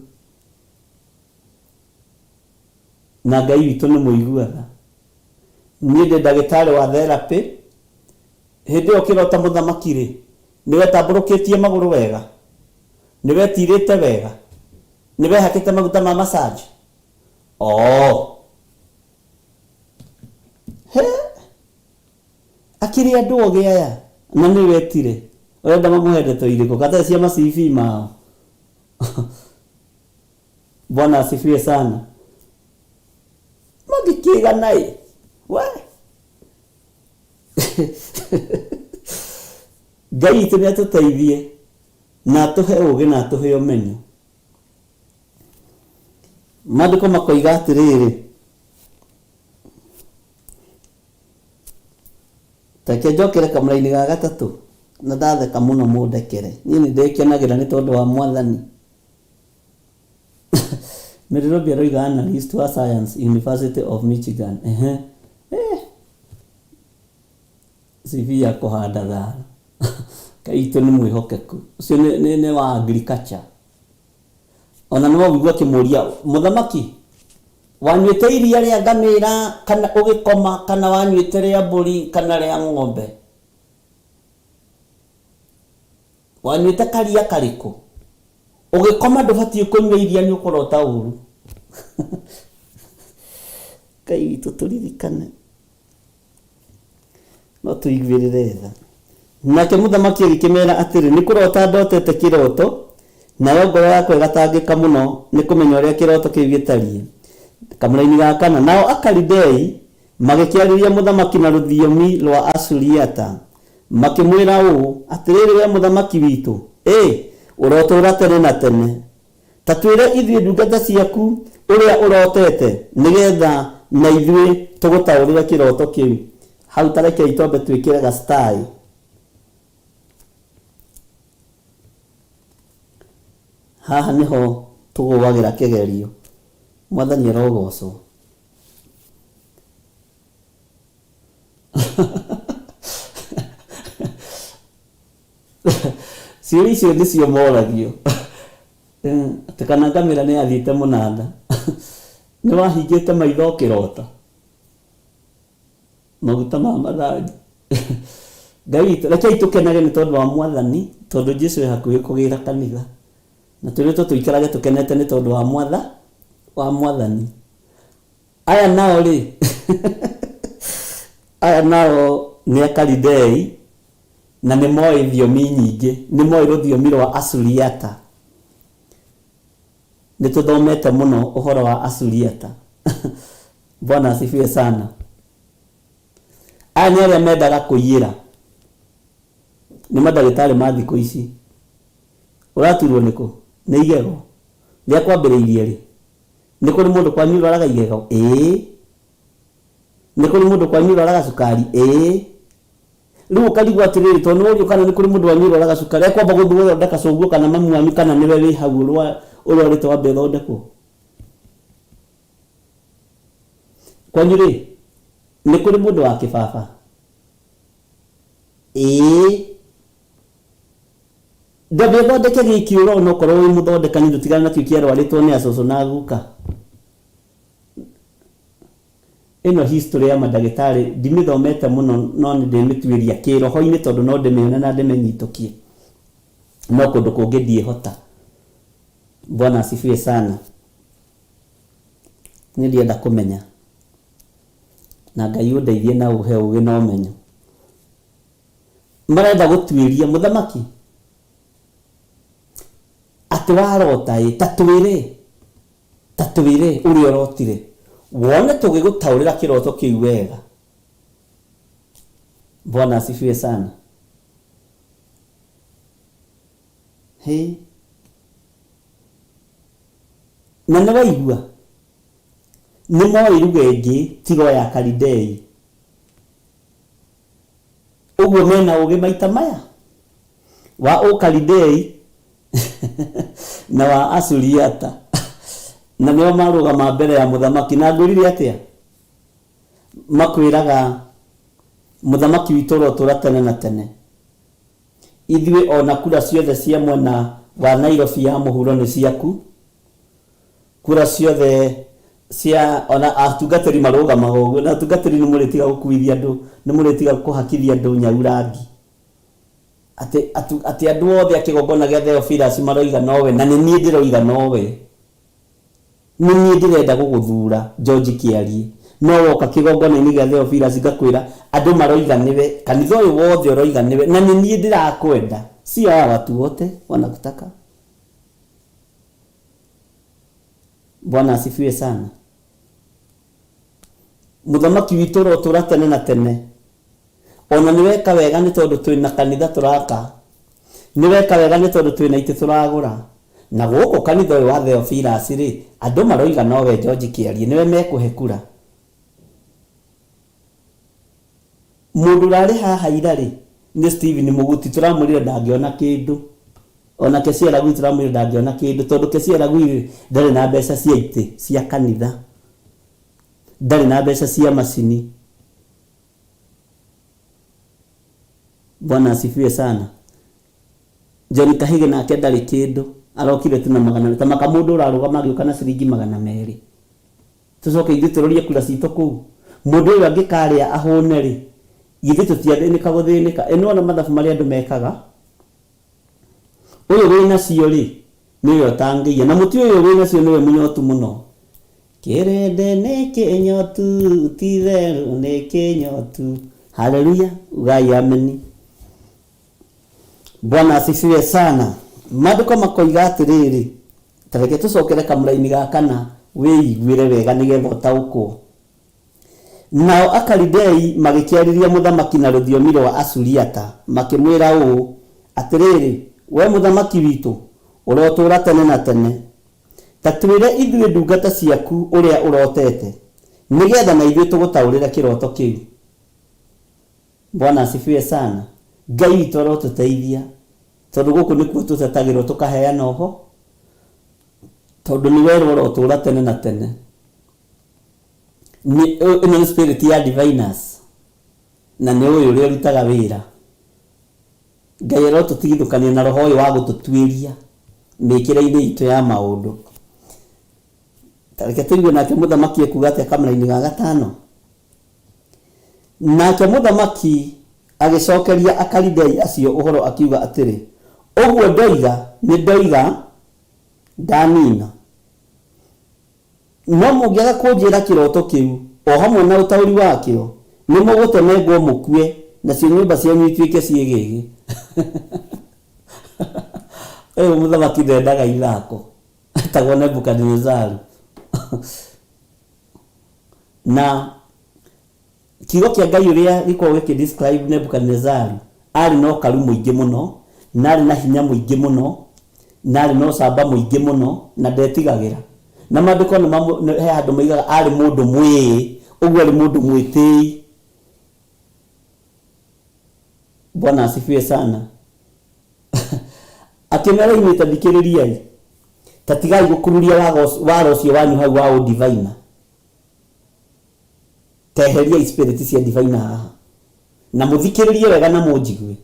Na Ngai witũ nĩ mũigua tha. Niĩ ndĩ ndagĩtarĩ wa therapy. Hĩndĩ ĩyo ũkĩrota mũthamaki-rĩ, nĩwetambũrũkĩtie magũrũ wega? Nĩwetirĩte wega? Nĩwehakĩte maguta ma massage? Oo. He! Akĩrĩ andũ ogĩ aya, na nĩwetire. Ũrenda mamũhe ndeto irĩkũ? Gatarĩ cia ma CV mao? Bwana asifiwe sana. Mangĩkĩgana ĩ. We! Ngai witũ nĩ atũteithie na atũhe ũũgĩ na atũhe ũmenyo. Maandĩko makoiga atĩrĩrĩ, reke njokere kamũraini ga gatatũ, na ndatheka mũno mũndekere. Niĩ nĩ ndĩkenagĩra nĩ tondũ wa Mwathani. Mary Robi aroiga analyst wa science, University of Michigan. Ehe. Eh. CV ya kũhanda thara. Ngai witũ nĩ mwĩhokeku. Ũcio nĩ, nĩ, nĩ wa agriculture. Ona nĩ waũigua akĩmũria mũthamaki, wanyuĩte iria rĩa ngamĩra kana ũgĩkoma kana wanyuĩte rĩa mbũri kana rĩa ng'ombe? Wanyuĩte karia karĩkũ? Ũgĩkoma ndũbatiĩ kũnyua iria nĩ ũkũrota ũru. Ngai witũ tũririkane. No tũiguĩrĩre tha. Nake mũthamaki agĩkĩmera atĩrĩ, Nĩ kũrota ndotete kĩroto, nayo ngoro yakwa ĩgatangĩka mũno nĩ kũmenya ũrĩa kĩroto kĩu gĩtariĩ. Kamũraini ga kana. Nao Akalidei magĩkĩarĩria mũthamaki na rũthiomi rwa Asuriata, makĩmwĩra ũũ, Atĩrĩrĩ wee mũthamaki witũ, ĩ, ũrotũũra tene na tene. Ta twĩre ithuĩ ndungata ciaku ũrĩa ũrotete, nĩ getha na ithuĩ tũgũtaũrĩre kĩroto kĩu. Hau ta rekei twambe twĩkĩre gacitai. Haha nĩho tũgũagĩra kĩgerio. Mwathani arogocwo. Ciũria icio nĩcio moragio. Atĩ kana ngamĩra nĩ yathiĩte mũnanda. Nĩ wahingĩte maitho ũkĩrota? Maguta ma mathanju. Ngai witũ, rekei tũkenage nĩ tondũ wa Mwathani, tondũ Jesu e hakuhĩ kũgĩra kanitha. Na twĩrĩtwo tũikarage tũkenete nĩ tondũ wa mwatha, wa Mwathani. Aya nao rĩ, aya nao nĩ Akalidei, na nĩ moĩ thiomi nyingĩ, nĩ moĩ rũthiomi rwa Asuriata. Nĩ tũthomete mũno ũhoro wa Asuriata. Bwana asifiwe sana. Aya nĩ arĩa mendaga kũiyĩra. Nĩ mandagĩtarĩ ma thikũ ici. Ũraturwo nĩ kũ? Nĩ igego. Rĩakwambĩrĩirie rĩ? Nĩ kũrĩ mũndũ kwanyu ũrwaraga igego? Ĩĩ. Nĩ kũrĩ mũndũ kwanyu ũrwaraga cukari? Ĩĩ. Rĩu ũkarigwo atĩrĩrĩ, tondũ nĩ worio kana nĩ kũrĩ mũndũ wanyu ũrwaraga cukari, ekwamba gũthiĩ gũthondeka cũguo kana mamu wanyu kana nĩwe wĩ hau ũrwarĩte wambe ũthondekwo? Kwanyu rĩ, nĩ kũrĩ mũndũ wa kĩbaba? Ĩĩ. Ndwambe ũthondeke gĩkĩ ũrona okorwo wĩ mũthondekani ndũtigane nakĩo kĩarwarĩtwo nĩ acũcũ na guka. Ĩno history ya mandagĩtarĩ ndimĩthomete mũno no nĩ ndĩmĩtuĩria kĩroho-inĩ tondũ no ndĩmĩone na ndĩmĩnyitũkie. No kũndũ kũngĩ ndiĩhota. Bwana asifiwe sana. Niĩ ndienda kũmenya. Na Ngai ũndeithie na ũhe ũgĩ na ũmenyo. Marenda gũtuĩria mũthamaki atĩ warota ĩ, ta twĩre, ta twĩre ũrĩa ũrotire, wone tũgĩgũtaũrĩra kĩroto kĩu wega. Bwana asifiwe sana. Hĩ. Na nĩ waigua? Nĩ moĩ ruga ĩngĩ tiga o ya Kalidei. Ũguo mena ũgĩ maita maya? Wa Ũkalidei na wa Asuriata. Na nĩo marũgama mbere ya mũthamaki. Na ngwĩrire atĩa? Makwĩraga, Mũthamaki witũ ũrotũũra tene na tene. Ithuĩ o na kura ciothe cia mwena wa Nairobi ya mũhuro nĩ ciaku. Kura ciothe cia ona atungatĩri marũgamaga ũguo na atungatĩri nĩ mũrĩtiga gũkuithia andũ nĩ mũrĩtiga kũhakithia andũ nyau rangi atĩ atĩ andũ othe a kĩgongona gĩa Theophilus maroiga nowe na nĩ niĩ ndĩroiga nowe nĩ niĩ ndĩrenda gũgũthura George Kĩariĩ no woka kĩgongona-inĩ gĩa Theophilus ngakwĩra andũ maroiga nĩwe kanitha ũyũ wothe ũroiga nĩwe na nĩ niĩ ndĩrakwenda sio hawa watu wote wanakutaka Bwana asifiwe sana. Mũthamaki witũ ũrotũra tene na tene. Ona nĩ weka wega nĩ tondũ twĩna kanitha tũraka. Nĩ weka wega nĩ tondũ twĩna itĩ tũragũra. Na gũkũ kanitha ũyũ wa Theophilus rĩ, andũ maroiga nowe George Kĩarie, nĩwe mekũhe kura. Mũndũ ũrarĩ haha ira rĩ, nĩ Stephen Mũguti, tũramwĩrire ndangĩona kĩndũ. Ona Kesia Ragui tũramwĩrire ndangĩona kĩndũ, tondũ Kesia Ragui rĩ, ndarĩ na mbeca cia itĩ cia kanitha, ndarĩ na mbeca cia macini. Bwana asifiwe sana. John Kahige nake ndarĩ kĩndũ arokire tu na magana ta maka mũndũ ũrarũgama agĩũka na ciringi 200. Tũcoke ithuĩ tũrorie kura citũ kũu. Mũndũ ũyũ angĩkarĩa ahũne rĩ, githĩ tũtiathĩnĩka gũthĩnĩka? Ĩ nĩwona mathabu marĩa andũ mekaga? Ũyũ wĩnacio rĩ, nĩwe ũtangĩiya. Na mũti ũyũ wĩnacio nĩwe mũnyotu mũno. Kĩrĩndĩ nĩ kĩnyotu, ti-itherũ nĩ kĩnyotu. Haleluya, ugai ameni. Bwana asifiwe sana. Maandĩko makoiga atĩrĩrĩ, ta reke tũcokere kamũraini ga kana wĩiguĩre wega nĩgetha ũtaũkwo. Nao Akalidei magĩkĩarĩria mũthamaki na rũthiomi rwa Asuriata, makĩmwĩra ũũ, Atĩrĩrĩ, wee mũthamaki witũ, ũrotũũra tene na tene. Ta twĩre ithuĩ ndungata ciaku ũrĩa ũrotete, nĩ getha na ithuĩ tũgũtaũrĩre kĩroto kĩu. Bwana asifiwe sana. Ngai witũ arotũteithia, tondũ gũkũ nĩkuo tũtetagĩrwo tũkaheana ũho, tondũ nĩ werwo ũrotũũra tene na tene. Nĩ ĩno nĩ spirit ya diviners, na nĩ ũĩ ũrĩa ĩrutaga wĩra. Ngai arotũtigithũkania na roho ũyũ wa gũtũtuĩria mĩkĩre-inĩ itũ ya maũndũ. Ta reke tũigue nake mũthamaki ekuga atĩa kamũra-inĩ ga gatano. Nake mũthamaki agĩcokeria Akalidei acio ũhoro akiuga atĩrĩ, Ũguo ndoiga, nĩ ndoiga, ndanina. No mũngĩaga kũnjĩra kĩroto kĩu, o hamwe na ũtaũri wakĩo, nĩ mũgũtemengwo mũkue, nacio nyũmba cianyu ituĩke ciĩgĩgĩ. Ũyũ mũthamaki ndendaga ithako, etagwo Nebukadinezaru. Na Kiugo kĩa Ngai ũrĩa gĩkoragwo gĩkĩ describe Nebukadinezaru, aarĩ na ũkaru mũingĩ mũno, na aarĩ na hinya mũingĩ mũno, na aarĩ na ũcamba mũingĩ mũno, na ndetigagĩra. Na maandĩko nĩ mamũ, he handũ moigaga aarĩ mũndũ mwĩĩ, ũguo aarĩ mũndũ mwĩtĩi. Bwana asifiwe sana. Akĩmera inyuĩ ta thikĩrĩriai, ta tigai gũkururia wara ũcio wanyu hau wa ũdivaina. Ta eheriai spirit cia diviner haha na mũthikĩrĩrie wega na mũnjigue.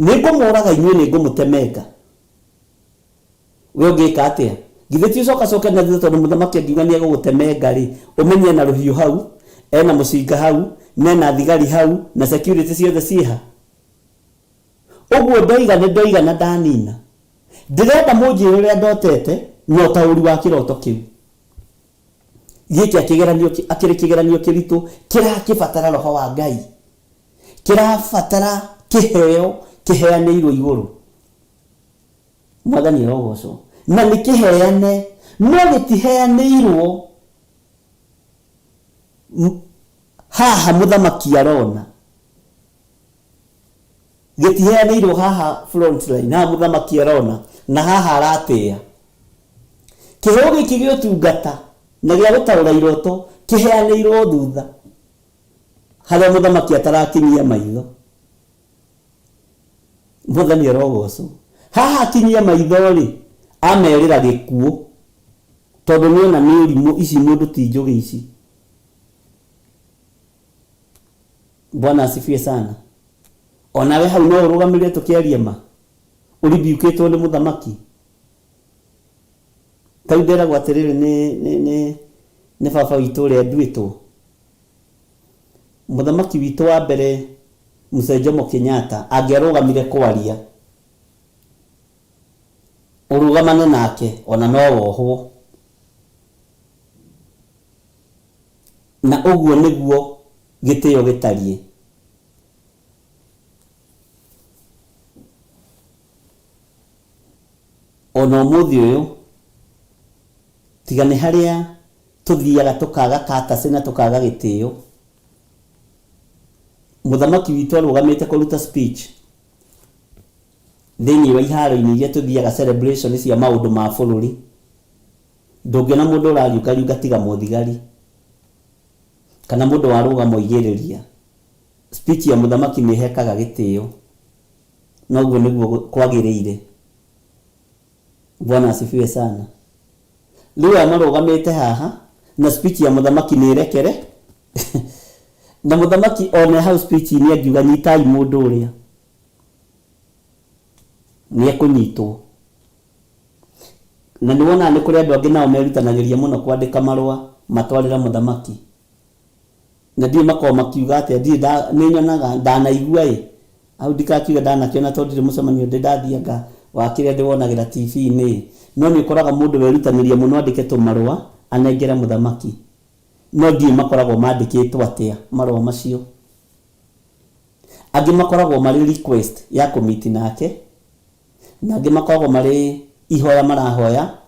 Nĩngũmũũraga inyuĩ, nĩngũmũtemenga. We ũngĩka atĩa? Githĩ ti ũcokacoke na thutha tondũ mũthamaki angiuga nĩegũgũtemenga-rĩ, ũmenye ena rũhiũ hau, ena mũcinga hau, na ena thigari hau, na security ciothe ciĩ ha? Ũguo ndoiga nĩ ndoiga na ndanina. Ndĩrenda mũnjĩre ũrĩa ndotete na ũtaũri wa kĩroto kĩu. Gĩkĩ akĩgeranio akĩrĩ kĩgeranio kĩritũ kĩrakĩbatara roho wa Ngai, kĩrabatara kĩheo kĩheanĩirwo igũrũ. Mwathani arogocwo. Na nĩ kĩheane, no gĩtiheanĩirwo haha mũthamaki arona. Gĩtiheanĩirwo haha front line, haha mũthamaki arona, na haha aratĩĩa. Kĩheo gĩkĩ gĩa ũtungata na gĩa gũtaũra iroto kĩheanĩirwo thutha, harĩa mũthamaki atarakinyia maitho. Mwathani arogocwo. Haha akinyia maitho-rĩ, amerira gĩkuũ, tondũ nĩona nĩ ũrimũ, ici mũndũ ti njũgĩ ici. Bwana asifiwe sana. Onawe hau no ũrũgamĩrĩre tũkĩaria ma? Ũribiukĩtwo nĩ mũthamaki? Ta rĩu nderagwo atĩrĩrĩ nĩ, nĩ, nĩ, nĩ baba witũ ũrĩa nduĩtwo. Mũthamaki witũ wa mbere Mzee Jomo Kenyatta angĩarũgamire kwaria, ũrũgamane nake ona no wohwo. Na ũguo nĩguo gĩtĩo gĩtariĩ. O na ũmũthĩ ũyũ, tiga nĩ harĩa tũthiaga tũkaga courtesy na tũkaga gĩtĩo, mũthamaki witũ arũgamĩte kũruta speech thĩinĩ wa iharo-inĩ iria tũthiaga celebration cia maũndũ ma bũrũri, ndũngĩona mũndũ ũrariũngariũnga tiga mũthigari kana mũndũ warũgama oigĩrĩria. Speech ya mũthamaki nĩ ĩhekaga gĩtĩo. Na ũguo nĩguo kwagĩrĩire. Bwana asifiwe sana. Rĩu aya marũgamĩte haha na speech ya mũthamaki nĩ ĩrekere na mũthamaki one hau speech-inĩ angiuga nyitai mũndũ ũrĩa. Nĩ ekũnyitwo. Na nĩ wonaga nĩ kũrĩ andũ angĩ nao merutanagĩria mũno kwandĩka marũa matwarĩre mũthamaki. Na ndiũĩ makoragwo makiuga atĩa, ndirĩ nda, nĩ nyonaga, ndanaigua ĩ, hau ndikakiuge ndanakĩona tondũ ndirĩ mũcemanio ndĩ ndathiĩ anga wa kĩrĩa ndĩwonagĩra TV-inĩ ĩ, no nĩ ũkoraga mũndũ werutanĩria mũno andĩke tũmarũa anengere mũthamaki. No ndiũĩ makoragwo mandĩkĩtwo atĩa marũa macio. Angĩ makoragwo marĩ request ya kũ meet nake, na angĩ makoragwo marĩ ihoya marahoya,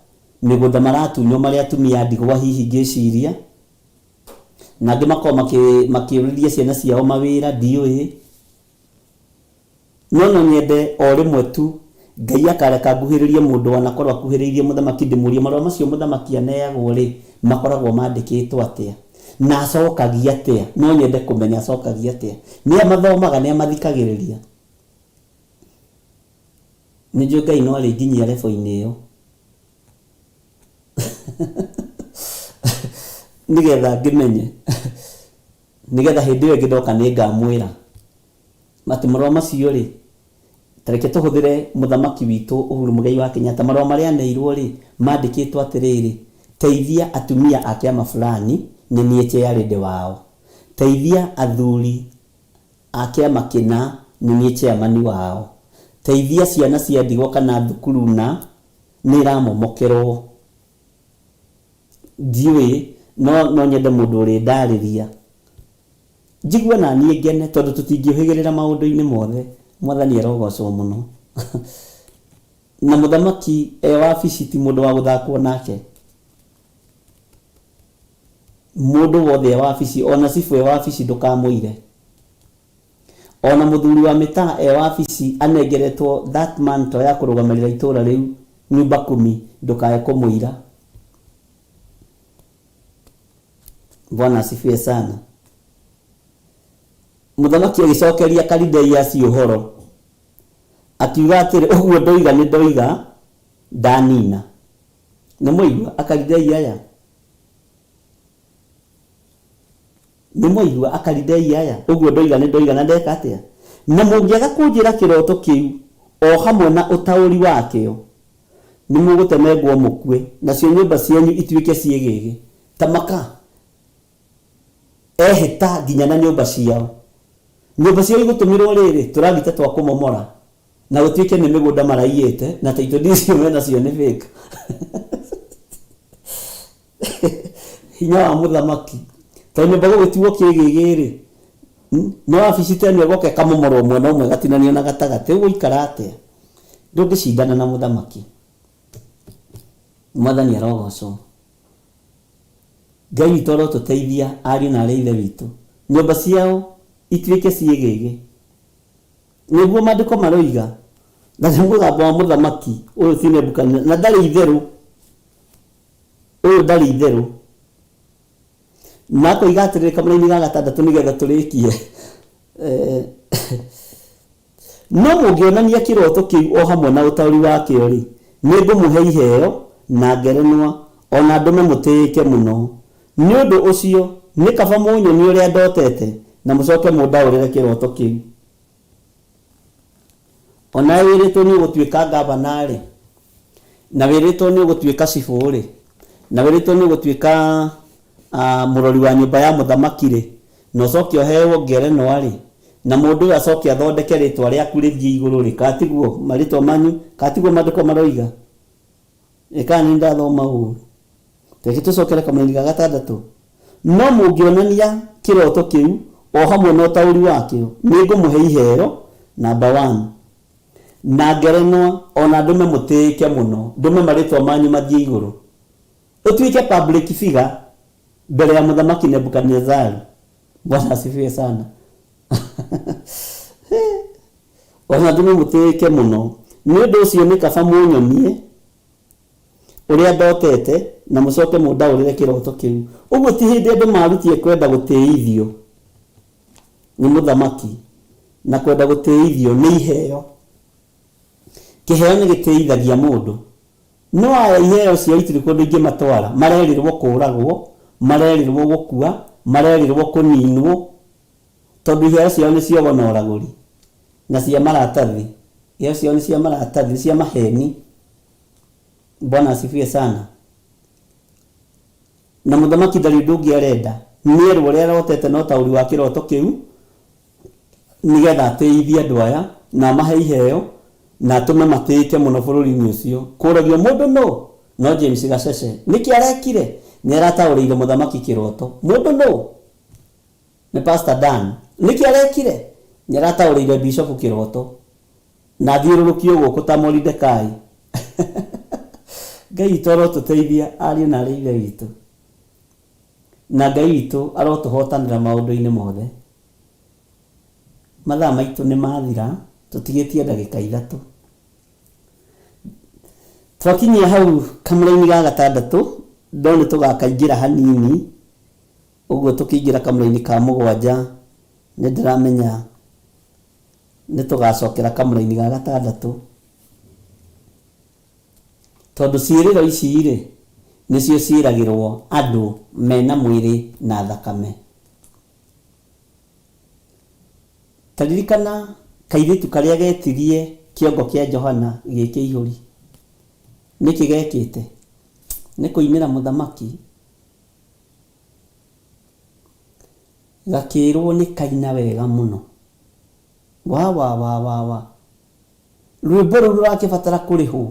mĩgũnda maratunywo marĩ atumia a ndigwa hihi ngĩciria, na angĩ makoragwo makĩũrĩria ciana ciao mawĩra ndiũĩ. No no nyende o rĩmwe tu Ngai akareka nguhĩrĩrie mũndũ wanakorwo akuhĩrĩirie mũthamaki ndĩmũrie marũa macio mũthamaki aneagwo-rĩ, makoragwo mandĩkĩtwo atĩa? Na acokagia atĩa? No nyende kũmenya acokagia atĩa? Nĩ amathomaga? Nĩ amathikagĩrĩria? Nĩ njũĩ Ngai no arĩnginyia level-inĩ ĩyo nĩgetha ngĩmenye, nĩgetha hĩndĩ ĩyo ĩngĩ ndoka nĩ ngamwĩra. Atĩ marũa macio-rĩ, ta reke tũhũthĩre mũthamaki witũ Uhuru Muigai wa Kenyatta, marũa marĩa aneirwo-rĩ, mandĩkĩtwo atĩrĩrĩ, teithia atumia a kĩama fulani, nĩ niĩ chairlady wao. Teithia athuri a kĩama kĩna, nĩ niĩ chairman wao. Teithia ciana cia ndigwa kana thukuru na nĩ ĩramomokerwo. Ndiũĩ, no no nyende mũndũ ũrĩndarĩria. Njigue na niĩ ngene tondũ tũtingĩũhĩgĩrĩra maũndũ-inĩ mothe. Mwathani arogocwo mũno. Na mũthamaki e wabici ti mũndũ wa gũthakwo nake. Mũndũ wothe e wabici, ona cibũ e wabici ndũkamũire. Ona mũthuri wa mĩtaa e wabici anengeretwo that mantle ya kũrũgamĩrĩra itũra rĩu nyumba kumi ndũkae kũmũira. Bwana asifiwe sana. Mũthamaki agĩcokeria Kalidei acio ũhoro, akiuga atĩrĩ, ũguo ndoiga nĩ ndoiga, ndanina. Nĩ mwaigua Akalidei aya? Nĩ mwaigua Akalidei aya? Ũguo ndoiga nĩ ndoiga na ndeka atĩa? Na mũngĩaga kũnjĩra kĩroto kĩu o hamwe na ũtaũri wakĩo, Nĩmũgũtemengwo mũkue, nacio nyũmba cianyu ituĩke ciĩgĩĩgĩ ta maka. Ehĩta nginya na nyũmba ciao. Nyũmba ciao igũtũmĩrwo rĩrĩ, tũragita twa kũmomora, na gũtuĩke nĩ mĩgũnda maraiyĩte, na title deed icio menacio nĩ fake. Hinya wa mũthamaki. Tondũ nyũmba gũgĩtuo kĩĩgĩĩgĩ-rĩ, nĩ wabici ta ĩno ĩgoka ĩkamomorwo mwena ũmwe ĩgatinanio na gatagatĩ, ũgũikara atĩa? Ndũngĩcindana na mũthamaki. Mwathani arogocwo. Ngai witũ arotũteithia ariũ na arĩ a ithe witũ. Nyũmba ciao ituĩke ciĩgĩgĩ. Nĩguo maandĩko maroiga. Na nĩ mũgambo wa mũthamaki ũyũ ti Nebukadineza, na ndarĩ itherũ. Ũyũ ndarĩ itherũ. Na akoiga atĩrĩrĩ kamũraini ga gatandatũ nĩgetha tũrĩkie. Eh, No mũngĩonania kĩroto kĩu o hamwe na ũtaũri wakĩo-rĩ, nĩngũmũhe iheo, na ngerenwa, o na ndũme mũtĩĩke mũno. Nĩ ũndũ ũcio, nĩ kaba mũnyonie ũrĩa ndotete, na mũcoke mũndaũrĩre kĩroto kĩu. O nawe wĩrĩtwo nĩ ũgũtuĩka ngavana-rĩ, na wĩrĩtwo nĩ ũgũtuĩka cibũ-rĩ, na wĩrĩtwo nĩ ũgũtuĩka mũrori wa nyũmba ya mũthamaki-rĩ, na ũcoke ũheo ngerenwa-rĩ, na mũndũ ũyũ acoke athondeke rĩtwa rĩaku rĩthiĩ igũrũ-rĩ, kana tiguo marĩtwa manyu, kana tiguo maandĩko maroiga? Ĩ kana nĩ ndathoma ũru? Reke tũcokere kamũraini ga gatandatũ. No mũngĩonania kĩroto kĩu o hamwe na ũtaũri wakĩo, nĩngũmũhe iheo, number one, na ngerenwa, o na ndũme mũtĩĩke mũno, ndũme marĩtwa manyu mathiĩ igũrũ. Ũtuĩke public figure mbere ya Mũthamaki Nebukadnezaru. Bwana asifiwe sana. O na ndũme mũtĩĩke mũno. Nĩ ũndũ ũcio nĩ kaba mũnyonie ũrĩa ndotete na mũcoke mũndaũrĩre kĩroto kĩu. Ũguo ti hĩndĩ andũ marutie kwenda gũtĩithio nĩ mũthamaki na kwenda gũtĩithio nĩ iheo. Kĩheo nĩ gĩtĩithagia mũndũ. No aya iheo ciao itirĩ kũndũ ingĩmatwara. Marerirwo kũũragwo, marerirwo gũkua, marerirwo kũninwo, tondũ iheo ciao nĩ cia ũgo na ũragũri na cia maratathi. Iheo ciao nĩ cia maratathi, nĩ cia maheni. Bwana asifiwe sana. Na mũthamaki ndarĩ ũndũ ũngĩ arenda, nĩ erwo ũrĩa arotete na ũtaũri wa kĩroto kĩu, nĩgetha atĩithie andũ aya na amahe iheo na atũme matĩĩke mũno bũrũri-inĩ ũcio. Kũragio mũndũ nũ? No James Gacece. Nĩkĩ arekire? Nĩ arataũrĩire mũthamaki kĩroto. Mũndũ nũ? Nĩ Pastor Dan. Nĩkĩ arekire? Nĩ arataũrĩire bishop kĩroto. Na athiũrũrũkio gũkũ ta Moridekai. Ngai witũ arotũteithia ariũ na arĩ ithe witũ. Na Ngai witũ arotũhotanĩra maũndũ-inĩ mothe. Mathaa maitũ nĩ mathira, tũtigĩtie ndagĩka ithatũ. Twakinyia hau kamũra-inĩ ga gatandatũ, no nĩ tũgakaingĩra hanini, ũguo tũkĩingĩra kamũra-inĩ ka mũgwanja, nĩ ndĩramenya nĩ tũgacokera kamũra-inĩ ga gatandatũ. Tondũ ciĩrĩro ici-rĩ, nĩcio ciĩragĩrwo andũ mena mwĩrĩ na thakame. Ta ririkana kairĩtu karĩa getirie kĩongo kĩa Johana gĩ kĩihũri. Nĩkĩ gekĩte? Nĩ kũinĩra mũthamaki. Gakĩrwo nĩ kaina wega mũno. Wa wa wa wa wa. Rwĩmbo rũu rũrakĩbatara kũrĩhwo.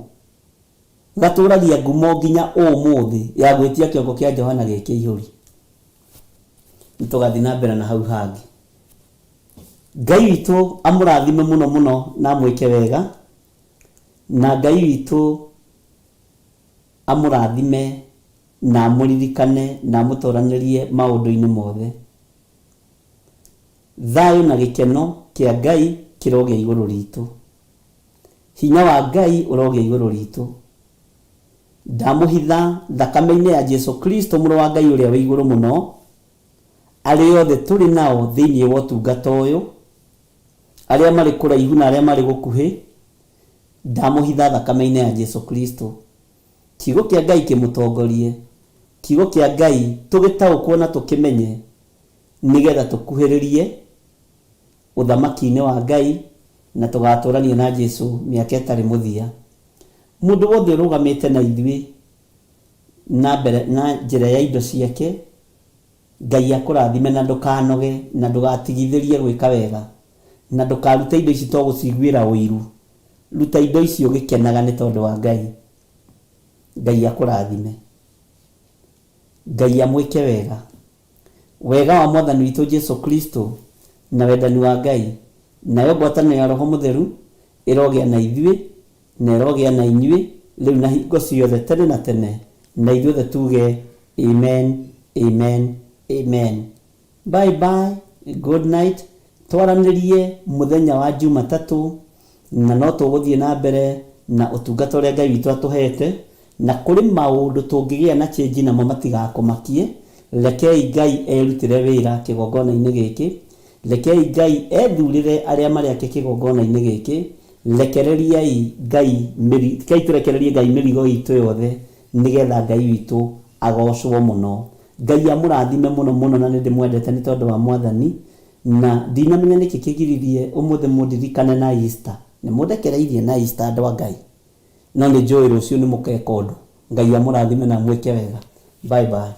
Gatũragia ngumo nginya ũmũthĩ ya gwĩtia kĩongo kĩa Johana gĩ kĩihũri. Nĩ tũgathiĩ na mbere na hau hangĩ. Ngai witũ amũrathime mũno mũno na amwĩke wega, na Ngai witũ amũrathime na amũririkane na amũtoranĩrie maũndũ-inĩ mothe. Thayũ na gĩkeno kĩa Ngai kĩrogĩa igũrũ ritũ. Hinya wa Ngai ũrogĩa igũrũ ritũ. Ndamũhitha thakame-inĩ ya Jesu Kristo mũrũ wa Ngai ũrĩa wĩ igũrũ mũno, arĩa othe tũrĩ nao thĩinĩ wa ũtungata ũyũ, arĩa marĩ kũraihu na arĩa marĩ gũkuhĩ, ndamũhitha thakame-inĩ ya Jesu Kristo. Kiugo kĩa Ngai kĩmũtongorie, kiugo kĩa Ngai tũgĩtaũkwo na tũkĩmenye, nĩgetha tũkuhĩrĩrie ũthamaki-inĩ wa Ngai na tũgatũrania na Jesu mĩaka ĩtarĩ mũthia. Mũndũ wothe ũrũgamĩte na ithuĩ na mbere na njĩra ya indo ciake, Ngai akũrathime na ndũkanoge na ndũgatigithĩrie gwĩka wega na ndũkarute indo ici to gũciguĩra ũiru. Ruta indo ici ũgĩkenaga nĩ tondũ wa Ngai. Ngai akũrathime. Ngai amwĩke wega. Wega wa Mwathani witũ Jesu Kristo na wendani wa Ngai nayo ngwatanĩro ya Roho Mũtheru ĩrogĩa na ithuĩ na ĩrogĩa na inyuĩ rĩu na hingo ciothe tene na tene, na ithuothe tuge amen, amen, amen. Bye bye, good night. Twaranĩrie mũthenya wa Jumatatũ na no tũgũthiĩ na mbere na ũtungata ũrĩa Ngai witũ atũhete, na kũrĩ maũndũ tũngĩgĩa na change namo matigakũmakie. Rekei Ngai erutĩre wĩra kĩgongona-inĩ gĩkĩ. Rekei Ngai ethurĩre arĩa marĩ ake kĩgongona-inĩ gĩkĩ. Rekereriai Ngai mĩri, rekei tũrekererie Ngai mĩrigo itũ yothe nĩgetha Ngai witũ agocwo mũno. Ngai amũrathime mũno mũno na nĩ ndĩmwendete nĩ tondũ wa Mwathani, na ndinamenya nĩkĩ kĩgiririe ũmũthĩ mũndirikane na Easter. Nĩ mũndekereirie na Easter andũ a Ngai, no nĩ njũĩ rũciũ nĩ mũgeka ũndũ. Ngai amũrathime na amwĩke wega. Bye bye.